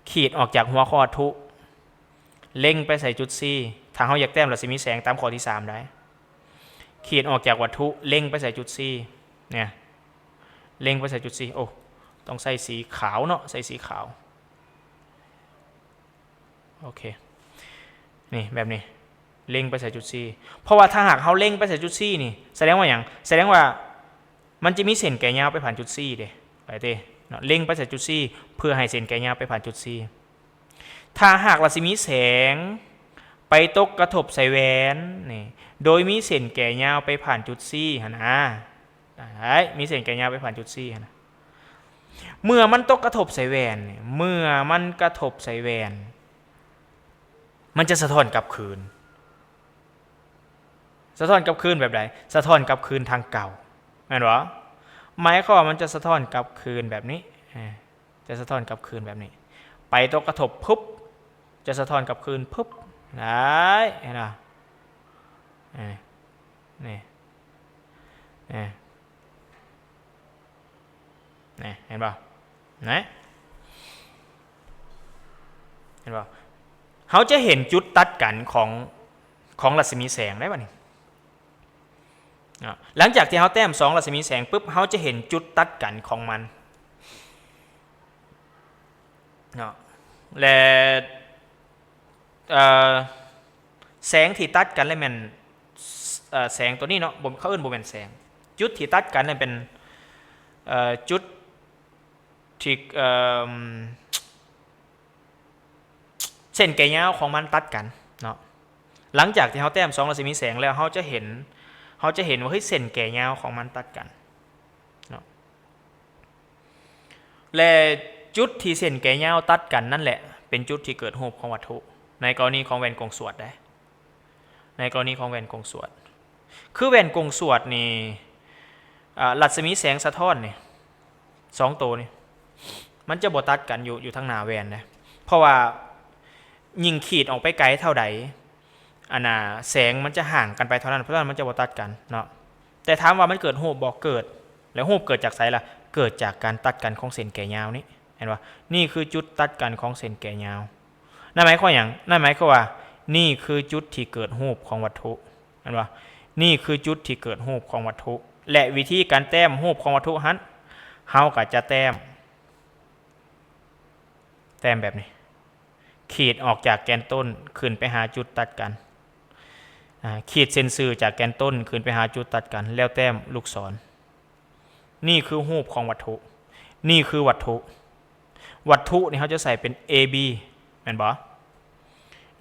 ຂີດອອກຈາກຫົວຂໍ້ວັດຖຸ ເລັງໄປໃສ່ຈຸດຊີ. ຖ້າເຮົາຢາກແຕ້ມລັດສະໝີແສງຕາມຂໍ້ທີສາມໄດ໋ ຂີດອອກຈາກວັດຖຸ ເລັງໄປໃສ່ຈຸດຊີ ເນຍ ເລັງໄປໃສ່ຈຸດຊີ. ໂອ້ ຕ້ອງໃຊ້ສີຂາວເນາະ ໃຊ້ສີຂາວ. ໂອເຄ ນີ້ ແບບນີ້ ເລັງໄປໃສ່ຈຸດຊີ. ເພາະວ່າຖ້າຫາກເຮົາເລັງໄປໃສ່ຈຸດຊີນີ້ ສະແດງວ່າຫຍັງ? ສະແດງວ່າມັນຈະມີເສັ້ນແກ່ຍາວໄປຜ່ານຈຸດຊີເດ້ ໄປເດ້ ເນາະ ເລັງໄປໃສ່ຈຸດ C ເພື່ອໃຫ້ເສັ້ນແກ່ຍາວໄປຜ່ານຈຸດ C. ຖ້າຫາກລັດສະໝີແສງໄປຕົກກະທົບໃສ່ແວ່ນນີ້ ໂດຍມີເສັ້ນແກ່ຍາວໄປຜ່ານຈຸດ C ຫັ້ນນະ ໄດ້ ມີເສັ້ນແກ່ຍາວໄປຜ່ານຈຸດ C ຫັ້ນນະ ເມື່ອມັນຕົກກະທົບໃສ່ແວ່ນນີ້ ເມື່ອມັນກະທົບໃສ່ແວ່ນ ມັນຈະສະທ້ອນກັບຄືນ. ສະທ້ອນກັບຄືນແບບໃດ? ສະທ້ອນກັບຄືນທາງເກົ່າ ແມ່ນບໍ່? ໝາຍຄວາມວ່າມັນຈະສະທ້ອນກັບຄືນແບບນີ້ ເອີ ຈະສະທ້ອນກັບຄືນແບບນີ້ ໄປຕົກກະທົບ ປຶບ ຈະສະທ້ອນກັບຄືນ ປຶບ ໄດ້ ເຫັນບໍ່? ເອີ ນີ້ ເອີ ນີ້ ເຫັນບໍ່? ນະ ເຫັນບໍ່? ເຮົາຈະເຫັນຈຸດຕັດກັນຂອງ ຂອງລັດສະໝີແສງໄດ້ບັດນີ້ເນາະ. ຫຼັງຈາກທີ່ເຮົາແຕ້ມສອງລັດສະໝີແສງປຶບ ເຮົາຈະເຫັນຈຸດຕັດກັນຂອງມັນເນາະ ແລະ ເອີ ແສງທີ່ຕັດກັນລະແມ່ນ ເອີ ແສງໂຕນີ້ເນາະ ບໍ່ ເຂົາເອີ້ນບໍ່ແມ່ນແສງ ຈຸດທີ່ຕັດກັນລະແມ່ນ ເອີ ຈຸດທີ່ ເອີ ເສັ້ນແກ່ຍາວຂອງມັນຕັດກັນເນາະ. ຫຼັງຈາກທີ່ເຮົາແຕ້ມສອງລັດສະໝີແສງແລ້ວ ເຮົາຈະເຫັນ ເຮົາຈະເຫັນວ່າ ເຮີ້ຍ ເສັ້ນແກ່ຍາວຂອງມັນຕັດກັນເນາະ. ແລະ ຈຸດທີ່ເສັ້ນແກ່ຍາວຕັດກັນນັ້ນແຫຼະ ເປັນຈຸດທີ່ເກີດຮູບຂອງວັດຖຸ ໃນກໍລະນີຂອງແວ່ນກົງສວດເດ້ ໃນກໍລະນີຂອງແວ່ນກົງສວດ ຄືແວ່ນກົງສວດນີ້ ອາ ລັດສະໝີແສງສະທ້ອນນີ້ ສອງໂຕນີ້ ມັນຈະບໍ່ຕັດກັນຢູ່ ຢູ່ທາງໜ້າແວ່ນເດ້ ເພາະວ່າຍິ່ງຂີດອອກໄປໄກເທົ່າໃດ ອັນນ່າ ແສງມັນຈະຫ່າງກັນໄປເທົ່ານັ້ນ ເພາະສະນັ້ນມັນຈະບໍ່ຕັດກັນເນາະ. ແຕ່ຖາມວ່າມັນເກີດຮູບບໍ່? ເກີດ. ແລ້ວຮູບເກີດຈາກໃສລະ? ເກີດຈາກການຕັດກັນຂອງເສັ້ນແກ່ຍາວນີ້ ເຫັນບໍ່? ນີ້ຄືຈຸດຕັດກັນຂອງເສັ້ນແກ່ຍາວ. ນັ້ນໝາຍຄວາມຫຍັງ? ນັ້ນໝາຍຄວາມວ່າ ນີ້ຄືຈຸດທີ່ເກີດຮູບຂອງວັດຖຸ ເຫັນບໍ່? ນີ້ຄືຈຸດທີ່ເກີດຮູບຂອງວັດຖຸ ແລະ ວິທີການແຕ້ມຮູບຂອງວັດຖຸຫັ້ນ ເຮົາກໍຈະແຕ້ມ ແຕ້ມແບບນີ້ ຂີດອອກຈາກແກນຕົ້ນຂຶ້ນໄປຫາຈຸດຕັດກັນ ອາ ຂີດເສັ້ນຊື່ຈາກແກນຕົ້ນຂຶ້ນໄປຫາຈຸດຕັດກັນ ແລ້ວແຕ້ມລູກສອນ. ນີ້ຄືຮູບຂອງວັດຖຸ ນີ້ຄືວັດຖຸ ວັດຖຸນີ້ເຮົາຈະໃຊ້ເປັນ A B ແມ່ນບໍ່?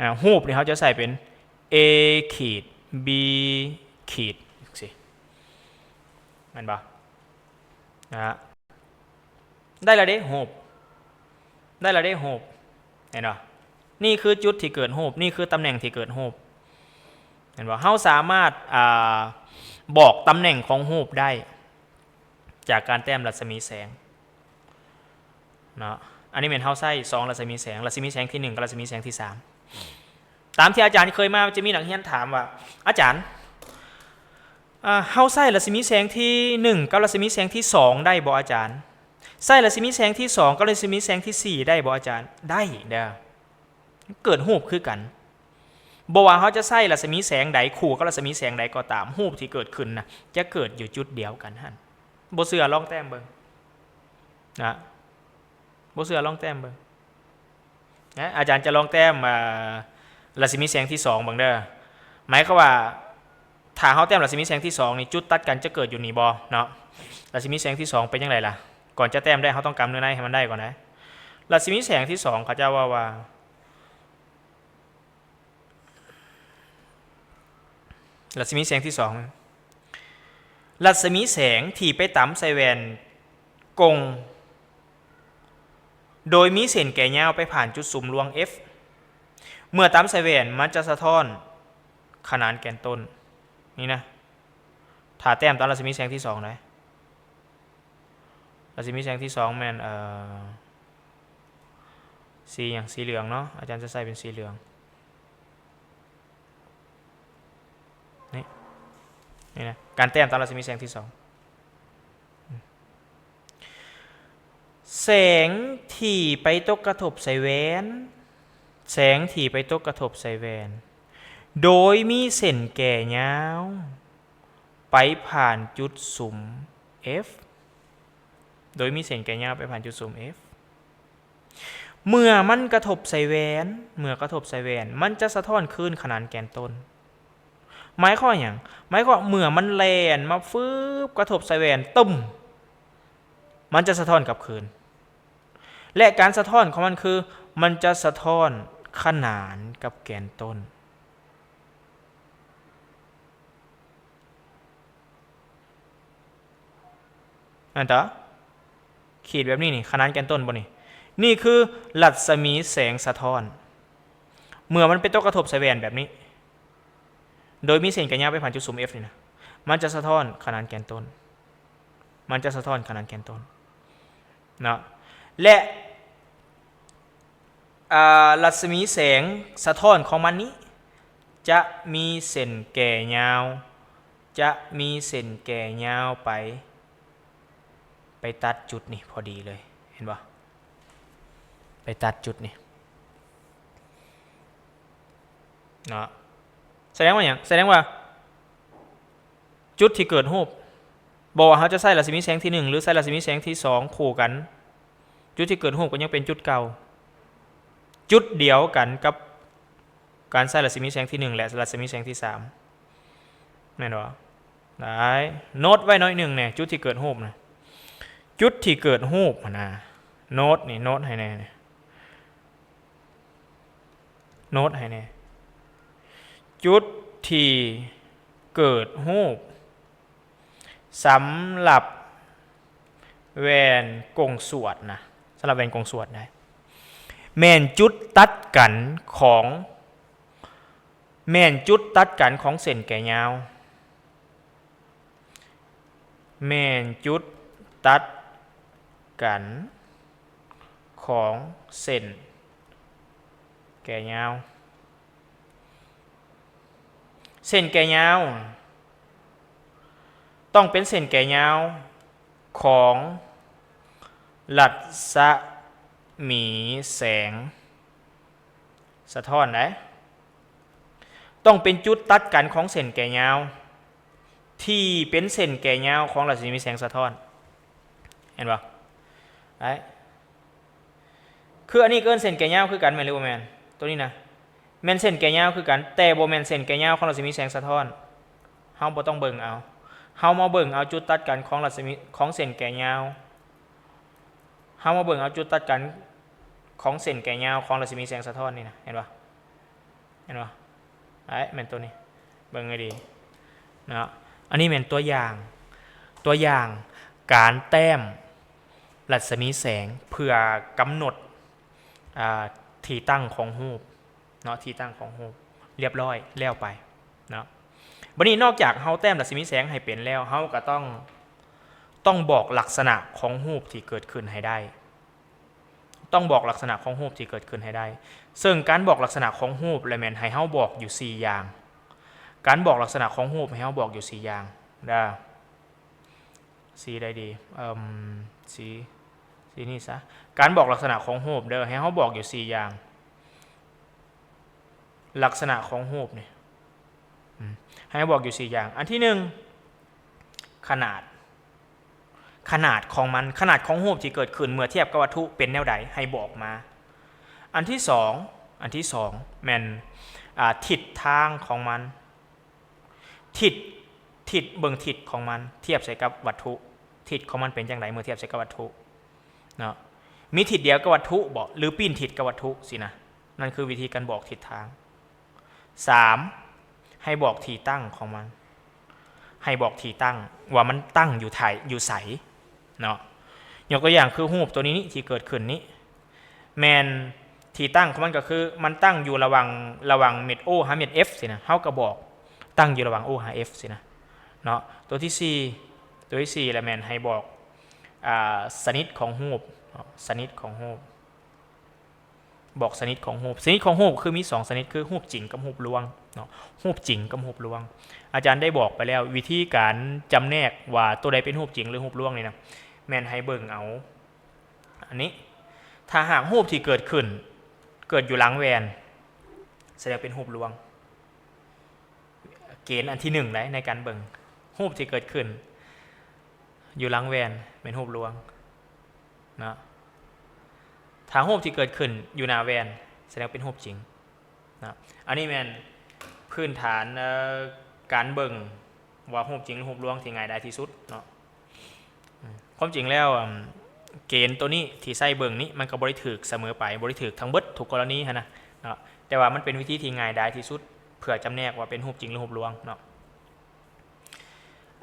ອາ ຮູບນີ້ເຮົາຈະໃຊ້ເປັນ A ຂີດ B ຂີດ ຈັ່ງຊີ້ ແມ່ນບໍ່? ນະ ໄດ້ລະເດ້ຮູບ ໄດ້ລະເດ້ຮູບ ເຫັນບໍ່? ນີ້ຄືຈຸດທີ່ເກີດຮູບ ນີ້ຄືຕຳແໜ່ງທີ່ເກີດຮູບ ເຫັນບໍ່? ເຮົາສາມາດ ອາ ບອກຕຳແໜ່ງຂອງຮູບໄດ້ ຈາກການແຕ້ມລັດສະໝີແສງເນາະ. ອັນນີ້ແມ່ນເຮົາໃຊ້ສອງລັດສະໝີແສງ ລັດສະໝີແສງທີໜຶ່ງກັບລັດສະໝີແສງທີສາມ. ຕາມທີ່ອາຈານເຄີຍມາ ຈະມີນັກຮຽນຖາມວ່າ ອາຈານ ເຮົາໃຊ້ລັດສະໝີແສງທີໜຶ່ງກັບລັດສະໝີແສງທີສອງໄດ້ບໍ່ອາຈານ? ໃຊ້ລັດສະໝີແສງທີສອງກັບລັດສະໝີແສງທີສີ່ໄດ້ບໍ່ອາຈານ? ໄດ້ເດີ້ ເກີດຮູບຄືກັນ. ບໍ່ວ່າເຮົາຈະໃຊ້ລັດສະໝີແສງໃດຄູ່ກັບລັດສະໝີແສງໃດກໍຕາມ ຮູບທີ່ເກີດຂຶ້ນນະ ຈະເກີດຢູ່ຈຸດດຽວກັນຫັ້ນ. ບໍ່ເຊື່ອລອງແຕ້ມເບິ່ງນະ ບໍ່ເຊື່ອລອງແຕ້ມເບິ່ງນະ. ອາຈານຈະລອງແຕ້ມ ເອີ ລັດສະໝີແສງທີສອງເບິ່ງເດີ້. ໝາຍຄວາມວ່າ ຖ້າເຮົາແຕ້ມລັດສະໝີແສງທີສອງນີ້ ຈຸດຕັດກັນຈະເກີດຢູ່ນີ້ບໍ່ເນາະ? ລັດສະໝີແສງທີສອງເປັນຈັ່ງໃດລະ? ກ່ອນຈະແຕ້ມໄດ້ ເຮົາຕ້ອງກຳເນື້ອໃນໃຫ້ມັນໄດ້ກ່ອນນະ. ລັດສະໝີແສງທີສອງ ເຂົາເຈົ້າເວົ້າວ່າ ລັດສະໝີແສງທີສອງ ລັດສະໝີແສງທີ່ໄປຕຳໃສ່ແວ່ນກົງ ໂດຍມີເສັ້ນແກ່ຍາວໄປຜ່ານຈຸດສຸມລວງ F ເມື່ອຕຳໃສ່ແວ່ນ ມັນຈະສະທ້ອນຂະໜານແກນຕົ້ນ ນີ້ນະ. ຖ້າແຕ້ມຕາມລັດສະໝີແສງທີສອງໃດ ລັດສະໝີແສງທີສອງແມ່ນ ເອີ ສີຫຍັງ? ສີເຫຼືອງເນາະ ອາຈານຈະໃຊ້ເປັນສີເຫຼືອງ ນີ້ ນີ້ນະ ການແຕ້ມຕາມລັດສະໝີແສງທີສອງ. ແສງທີ່ໄປຕົກກະທົບໃສ່ແວ່ນ ແສງທີ່ໄປຕົກກະທົບໃສ່ແວ່ນ ໂດຍມີເສັ້ນແກ່ຍາວໄປຜ່ານຈຸດສຸມ F ໂດຍມີເສັ້ນແກ່ຍາວໄປຜ່ານຈຸດສຸມ F ເມື່ອມັນກະທົບໃສ່ແວ່ນ ເມື່ອກະທົບໃສ່ແວ່ນ ມັນຈະສະທ້ອນຄືນຂະໜານແກນຕົ້ນ. ໝາຍຄວາມຫຍັງ? ໝາຍຄວາມເມື່ອມັນແລ່ນມາຟຶບ ກະທົບໃສ່ແວ່ນ ຕຶ້ມ ມັນຈະສະທ້ອນກັບຄືນ ແລະ ການສະທ້ອນຂອງມັນຄື ມັນຈະສະທ້ອນຂະໜານກັບແກນຕົ້ນ. ອັນຕາ ຂີດແບບນີ້ນີ້ ຂະໜານແກນຕົ້ນບໍ່ນີ້? ນີ້ຄືລັດສະໝີແສງສະທ້ອນ ເມື່ອມັນໄປຕົກກະທົບໃສ່ແວ່ນແບບນີ້ ໂດຍມີເສັ້ນກະຍາວໄປຜ່ານຈຸດສຸມ F ນີ້ນະ ມັນຈະສະທ້ອນຂະໜານແກນຕົ້ນ ມັນຈະສະທ້ອນຂະໜານແກນຕົ້ນເນາະ ແລະ ອາ ລັດສະໝີແສງສະທ້ອນຂອງມັນນີ້ ຈະມີເສັ້ນແກ່ຍາວ ຈະມີເສັ້ນແກ່ຍາວໄປ ໄປຕັດຈຸດນີ້ພໍດີເລີຍ ເຫັນບໍ່? ໄປຕັດຈຸດນີ້ເນາະ ສະແດງວ່າຫຍັງ? ສະແດງວ່າ ຈຸດທີ່ເກີດຮູບ ບໍ່ວ່າເຮົາຈະໃຊ້ລັດສະໝີແສງທີໜຶ່ງ ຫຼື ໃຊ້ລັດສະໝີແສງທີສອງຄູ່ກັນ ຈຸດທີ່ເກີດຮູບກໍຍັງເປັນຈຸດເກົ່າ ຈຸດດຽວກັນກັບການໃຊ້ລັດສະໝີແສງທີໜຶ່ງ ແລະ ລັດສະໝີແສງທີສາມ ແມ່ນບໍ່? ໄດ້ ໂນດໄວ້ໜ້ອຍໜຶ່ງແດ່ ຈຸດທີ່ເກີດຮູບນະ ຈຸດທີ່ເກີດຮູບຫັ້ນນະ ໂນດນີ້ ໂນດໃຫ້ແດ່ ໂນດໃຫ້ແດ່ ຈຸດທີ່ເກີດຮູບ ສຳລັບແວ່ນກົງສວດນະ ສຳລັບແວ່ນກົງສວດໄດ້ ແມ່ນຈຸດຕັດກັນຂອງ ແມ່ນຈຸດຕັດກັນຂອງເສັ້ນແກ່ຍາວ ແມ່ນຈຸດຕັດກັນຂອງເສັ້ນແກ່ຍາວ ເສັ້ນແກ່ຍາວ ຕ້ອງເປັນເສັ້ນແກ່ຍາວຂອງລັດສະໝີແສງສະທ້ອນໄດ໋ ຕ້ອງເປັນຈຸດຕັດກັນຂອງເສັ້ນແກ່ຍາວ ທີ່ເປັນເສັ້ນແກ່ຍາວຂອງລັດສະໝີແສງສະທ້ອນ ເຫັນບໍ່? ໄດ້ ຄືອັນນີ້ກໍເອີ້ນເສັ້ນແກ່ຍາວຄືກັນແມ່ນຫຼືບໍ່ແມ່ນ? ໂຕນີ້ນະ ແມ່ນເສັ້ນແກ່ຍາວຄືກັນ ແຕ່ບໍ່ແມ່ນເສັ້ນແກ່ຍາວຂອງລັດສະໝີແສງສະທ້ອນ ເຮົາບໍ່ຕ້ອງເບິ່ງເອົາ ເຮົາມາເບິ່ງເອົາຈຸດຕັດກັນຂອງລັດສະໝີ ຂອງເສັ້ນແກ່ຍາວ ເຮົາມາເບິ່ງເອົາຈຸດຕັດກັນຂອງເສັ້ນແກ່ຍາວຂອງລັດສະໝີແສງສະທ້ອນນີ້ນະ ເຫັນບໍ່? ເຫັນບໍ່? ໄອ້ ແມ່ນໂຕນີ້ ເບິ່ງໃຫ້ດີເນາະ ອັນນີ້ແມ່ນຕົວຢ່າງ ຕົວຢ່າງການແຕ້ມລັດສະໝີແສງເພື່ອກຳນົດ ອາ ທີ່ຕັ້ງຂອງຮູບເນາະ ທີ່ຕັ້ງຂອງຮູບ ລຽບຮ້ອຍແລ້ວໄປເນາະ. ບັດນີ້ນອກຈາກເຮົາແຕ້ມລັດສະໝີແສງໃຫ້ເປັນແລ້ວ ເຮົາກໍຕ້ອງ ຕ້ອງບອກລັກສະນະຂອງຮູບທີ່ເກີດຂຶ້ນໃຫ້ໄດ້. ຕ້ອງບອກລັກສະນະຂອງຮູບທີ່ເກີດຂຶ້ນໃຫ້ໄດ້. ເຊິ່ງການບອກລັກສະນະຂອງຮູບລະແມ່ນໃຫ້ເຮົາບອກຢູ່ສີ່ຢ່າງ. ການບອກລັກສະນະຂອງຮູບໃຫ້ເຮົາບອກຢູ່ສີ່ຢ່າງເດີ. ສີໃດດີ? ເອີ່ມ ສີ ສີນີ້ຊະ. ການບອກລັກສະນະຂອງຮູບເດີ ໃຫ້ເຮົາບອກຢູ່ສີ່ຢ່າງ. ລັກສະນະຂອງຮູບນີ້ ອືມ ໃຫ້ເຮົາບອກຢູ່ສີ່ຢ່າງ. ອັນທີໜຶ່ງ ຂະໜາດ. ຂະໜາດຂອງມັນ, ຂະໜາດຂອງຮູບທີ່ເກີດຂຶ້ນເມື່ອທຽບກັບວັດຖຸເປັນແນວໃດ ໃຫ້ບອກມາ. ອັນທີສອງ ອັນທີສອງແມ່ນ ອາ ທິດທາງຂອງມັນ. ທິດ ທິດ ເບິ່ງທິດຂອງມັນທຽບໃສ່ກັບວັດຖຸ, ທິດຂອງມັນເປັນຈັ່ງໃດເມື່ອທຽບໃສ່ກັບວັດຖຸເນາະ. ມີທິດດຽວກັບວັດຖຸບໍ ຫຼື ປີ້ນທິດກັບວັດຖຸຊີ້ນະ. ນັ້ນຄືວິທີການບອກທິດທາງ. ສາມ ໃຫ້ບອກທີ່ຕັ້ງຂອງມັນ. ໃຫ້ບອກທີ່ຕັ້ງວ່າມັນຕັ້ງຢູ່ໃສ ຢູ່ໃສເນາະ. ຍົກຕົວຢ່າງຄືຮູບຕົວນີ້ນີ້ທີ່ເກີດຂຶ້ນນີ້ ແມ່ນທີ່ຕັ້ງຂອງມັນກໍຄືມັນຕັ້ງຢູ່ລະຫວ່າງ ລະຫວ່າງເມັດ O ຫາເມັດ F ຊີ້ນະ. ເຮົາກໍບອກຕັ້ງຢູ່ລະຫວ່າງ O ຫາ F ຊີ້ນະເນາະ. ຕົວທີສີ່ ຕົວທີສີ່ລະແມ່ນໃຫ້ບອກ ອາ ຊະນິດຂອງຮູບເນາະ, ຊະນິດຂອງຮູບ. ບອກຊະນິດຂອງຮູບ. ຊະນິດຂອງຮູບຄືມີສອງຊະນິດ ຄືຮູບຈິງກັບຮູບລວງເນາະ, ຮູບຈິງກັບຮູບລວງ. ອາຈານໄດ້ບອກໄປແລ້ວ ວິທີການຈຳແນກວ່າຕົວໃດເປັນຮູບຈິງ ຫຼື ຮູບລວງນີ້ນະ ແມ່ນໃຫ້ເບິ່ງເອົາອັນນີ້. ຖ້າຫາກຮູບທີ່ເກີດຂຶ້ນ ເກີດຢູ່ຫຼັງແວ່ນ ສະແດງເປັນຮູບລວງ. ເກນອັນທີໜຶ່ງໃດ ໃນການເບິ່ງຮູບທີ່ເກີດຂຶ້ນຢູ່ຫຼັງແວ່ນແມ່ນຮູບລວງເນາະ. ຖ້າຮູບທີ່ເກີດຂຶ້ນຢູ່ໜ້າແວ່ນ ສະແດງເປັນຮູບຈິງເນາະ. ອັນນີ້ແມ່ນພື້ນຖານ ເອີ ການເບິ່ງວ່າຮູບຈິງ ຫຼື ຮູບລວງທີ່ງ່າຍດາຍທີ່ສຸດເນາະ. ອາ ຄວາມຈິງແລ້ວ ອາ ເກນໂຕນີ້ທີ່ໃຊ້ເບິ່ງນີ້ ມັນກໍບໍ່ໄດ້ຖືກສະເໝີໄປ, ບໍ່ໄດ້ຖືກທັງເບິດທຸກກໍລະນີຫັ້ນນະເນາະ, ແຕ່ວ່າມັນເປັນວິທີທີ່ງ່າຍດາຍທີ່ສຸດ ເພື່ອຈຳແນກວ່າເປັນຮູບຈິງ ຫຼື ຮູບລວງເນາະ.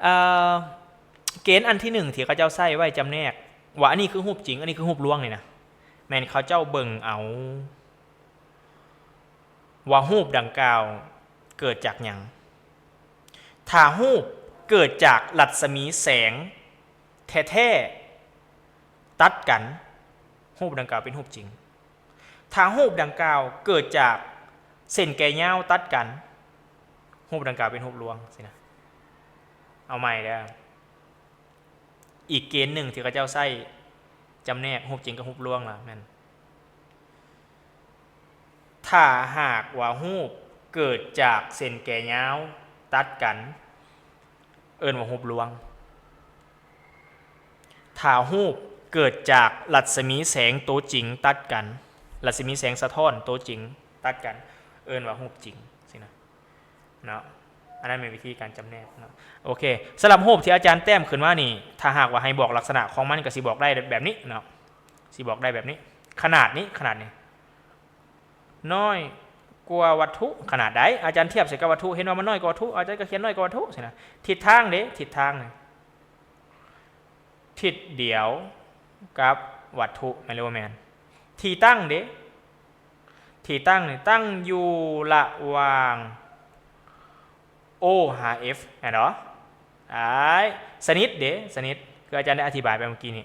ເອີ ເກນອັນທີໜຶ່ງທີ່ເຂົາເຈົ້າໃຊ້ໄວ້ຈຳແນກວ່າອັນນີ້ຄືຮູບຈິງ ອັນນີ້ຄືຮູບລວງນີ້ນະ ແມ່ນເຂົາເຈົ້າເບິ່ງເອົາວ່າຮູບດັ່ງກ່າວເກີດຈາກຫຍັງ. ຖ້າຮູບເກີດຈາກລັດສະໝີແສງແທ້ໆຕັດກັນ, ຮູບດັ່ງກ່າວເປັນຮູບຈິງ. ຖ້າຮູບດັ່ງກ່າວເກີດຈາກເສັ້ນແກ່ຍາວຕັດກັນ, ຮູບດັ່ງກ່າວເປັນຮູບລວງຊີ້ນະ. ເອົາໃໝ່ເດີ້. ອີກເກນໜຶ່ງທີ່ເຂົາເຈົ້າໃຊ້ຈຳແນກຮູບຈິງກັບຮູບລວງລະແມ່ນ ຖ້າຫາກວ່າຮູບເກີດຈາກເສັ້ນແກ່ຍາວຕັດກັນ ເອີ້ນວ່າຮູບລວງ. ຖ້າຮູບເກີດຈາກລັດສະໝີແສງໂຕຈິງຕັດກັນ, ລັດສະໝີແສງສະທ້ອນໂຕຈິງຕັດກັນ, ເອີ້ນວ່າຮູບຈິງຊີ້ນະເນາະ. ອັນນັ້ນແມ່ນວິທີການຈຳແນກເນາະ. ໂອເຄ, ສຳລັບຮູບທີ່ອາຈານແຕ້ມຂຶ້ນມານີ້ ຖ້າຫາກວ່າໃຫ້ບອກລັກສະນະຂອງມັນ ກໍຊິບອກໄດ້ແບບນີ້ເນາະ, ຊິບອກໄດ້ແບບນີ້, ຂະໜາດນີ້, ຂະໜາດນີ້ ນ້ອຍກວ່າວັດຖຸຂະໜາດໃດ? ອາຈານທຽບໃສ່ກັບວັດຖຸ, ເຫັນວ່າມັນນ້ອຍກວ່າວັດຖຸ, ອາຈານກໍຂຽນນ້ອຍກວ່າວັດຖຸຊີ້ນະ. ທິດທາງເດ? ທິດທາງນີ້ ທິດດຽວກັບວັດຖຸແມ່ນ ຫຼື ບໍ່ແມ່ນ? ທີ່ຕັ້ງເດ? ທີ່ຕັ້ງນີ້ຕັ້ງຢູ່ລະຫວ່າງ O ຫາ F ແມ່ນບໍ່? ອ້າຍ ສະໜິດເດ? ສະໜິດ ຄືອາຈານໄດ້ອະທິບາຍໄປເມື່ອກີ້ນີ້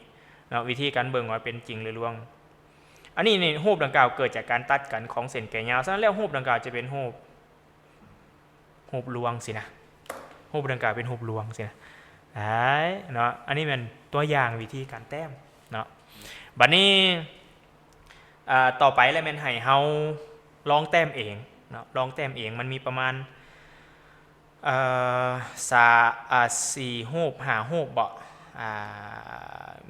ເນາະ, ວິທີການເບິ່ງວ່າເປັນຈິງ ຫຼື ລວງ. ອັນນີ້ນີ້ ຮູບດັ່ງກ່າວເກີດຈາກການຕັດກັນຂອງເສັ້ນແກ່ຍາວ, ສະນັ້ນແລ້ວຮູບດັ່ງກ່າວຈະເປັນຮູບ ຮູບລວງຊີ້ນະ, ຮູບດັ່ງກ່າວເປັນຮູບລວງຊີ້ນະ. ອ້າຍ ເນາະ, ອັນນີ້ແມ່ນຕົວຢ່າງວິທີການແຕ້ມເນາະ. ບັດນີ້ ເອີ ຕໍ່ໄປແລ້ວແມ່ນໃຫ້ເຮົາລອງແຕ້ມເອງເນາະ, ລອງແຕ້ມເອງ. ມັນມີປະມານ ເອີ ສາ ອາ ສີ່ຮູບ ຫ້າຮູບເບາະ, ອາ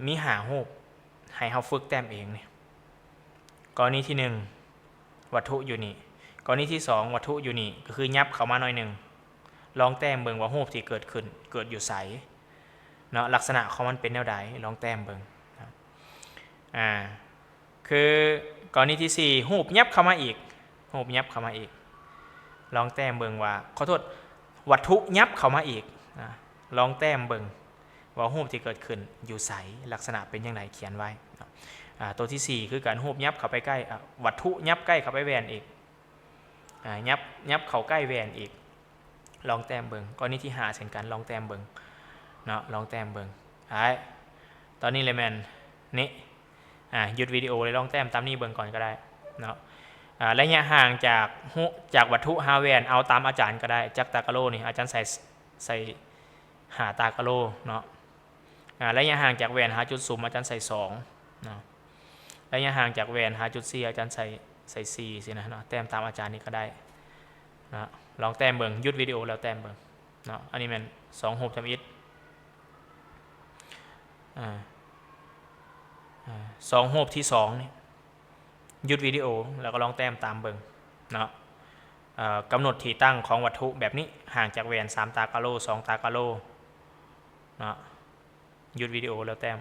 ມີຫ້າຮູບ ໃຫ້ເຮົາຝຶກແຕ້ມເອງນີ້. ກໍລະນີທີໜຶ່ງ ວັດຖຸຢູ່ນີ້, ກໍລະນີທີສອງ ວັດຖຸຢູ່ນີ້, ກໍຄືຫຍັບເຂົ້າມາໜ້ອຍໜຶ່ງ. ລອງແຕ້ມເບິ່ງວ່າຮູບທີ່ເກີດຂຶ້ນເກີດຢູ່ໃສເນາະ, ລັກສະນະຂອງມັນເປັນແນວໃດ, ລອງແຕ້ມເບິ່ງ. ອາ ຄືກໍລະນີທີສີ່ ຮູບຫຍັບເຂົ້າມາອີກ, ຮູບຫຍັບເຂົ້າມາອີກ. ລອງແຕ້ມເບິ່ງວ່າ, ຂໍໂທດ, ວັດຖຸຫຍັບເຂົ້າມາອີກ. ອາ ລອງແຕ້ມເບິ່ງວ່າຮູບທີ່ເກີດຂຶ້ນຢູ່ໃສ, ລັກສະນະເປັນຈັ່ງໃດ, ຂຽນໄວ້ເນາະ. ອາ ໂຕທີສີ່ຄືກັນ, ຮູບຫຍັບເຂົ້າໄປໃກ້, ອາ ວັດຖຸຫຍັບໃກ້ເຂົ້າໄປແວ່ນອີກ, ອາ ຫຍັບ ຫຍັບເຂົ້າໃກ້ແວ່ນອີກ. ລອງແຕ້ມເບິ່ງ. ກໍລະນີທີຫ້າເຊັ່ນກັນ, ລອງແຕ້ມເບິ່ງເນາະ, ລອງແຕ້ມເບິ່ງ. ອ້າຍ ຕອນນີ້ແຫຼະແມ່ນນີ້ ອາ ຢຸດວິດີໂອ ແລະ ລອງແຕ້ມຕາມນີ້ເບິ່ງກ່ອນກໍໄດ້ເນາະ. ອາ ໄລຍະຫ່າງຈາກ ຈາກວັດຖຸຫາແວ່ນ ເອົາຕາມອາຈານກໍໄດ້, ຈາກຕາກະໂລນີ້ ອາຈານໃສ່ ໃສ່ຫ້າຕາກະໂລເນາະ. ອາ ໄລຍະຫ່າງຈາກແວ່ນຫາຈຸດສຸມ ອາຈານໃສ່ສອງເນາະ, ໄລຍະຫ່າງຈາກແວ່ນຫາຈຸດສີ່ ອາຈານໃສ່ ໃສ່ສີ່ຊີ້ນະເນາະ. ແຕ້ມຕາມອາຈານນີ້ກໍໄດ້ເນາະ, ລອງແຕ້ມເບິ່ງ, ຢຸດວິດີໂອແລ້ວແຕ້ມເບິ່ງເນາະ. ອັນນີ້ແມ່ນສອງຮູບທຳອິດ. ອາ ອາ ສອງຮູບທີສອງນີ້ ຢຸດວິດີໂອ ແລ້ວກໍລອງແຕ້ມຕາມເບິ່ງເນາະ. ເອີ ກຳນົດທີ່ຕັ້ງຂອງວັດຖຸແບບນີ້, ຫ່າງຈາກແວ່ນສາມຕາກະໂລ, ສອງຕາກະໂລເນາະ. ຢຸດວິດີໂອແລ້ວແຕ້ມ.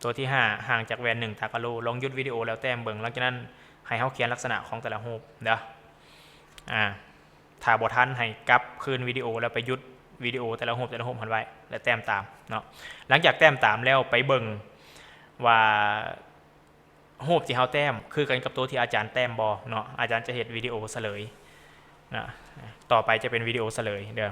ຕົວທີຫ້າ ຫ່າງຈາກແວ່ນໜຶ່ງຕາກະໂລ, ລອງຢຸດວິດີໂອແລ້ວແຕ້ມເບິ່ງ. ຫຼັງຈາກນັ້ນໃຫ້ເຮົາຂຽນລັກສະນະຂອງແຕ່ລະຮູບເດີ້. ອາ ຖ້າບໍ່ທັນ ໃຫ້ກັບຄືນວິດີໂອ ແລ້ວໄປຢຸດວິດີໂອແຕ່ລະຮູບ ແຕ່ລະຮູບຫັ້ນໄວ້ ແລ້ວແຕ້ມຕາມເນາະ. ຫຼັງຈາກແຕ້ມຕາມແລ້ວ ໄປເບິ່ງວ່າຮູບທີ່ເຮົາແຕ້ມຄືກັນກັບໂຕທີ່ອາຈານແຕ້ມບໍ່ເນາະ. ອາຈານຈະເຮັດວິດີໂອສະເຫຼີຍນະ, ຕໍ່ໄປຈະເປັນວິດີໂອສະເຫຼີຍເດີ້.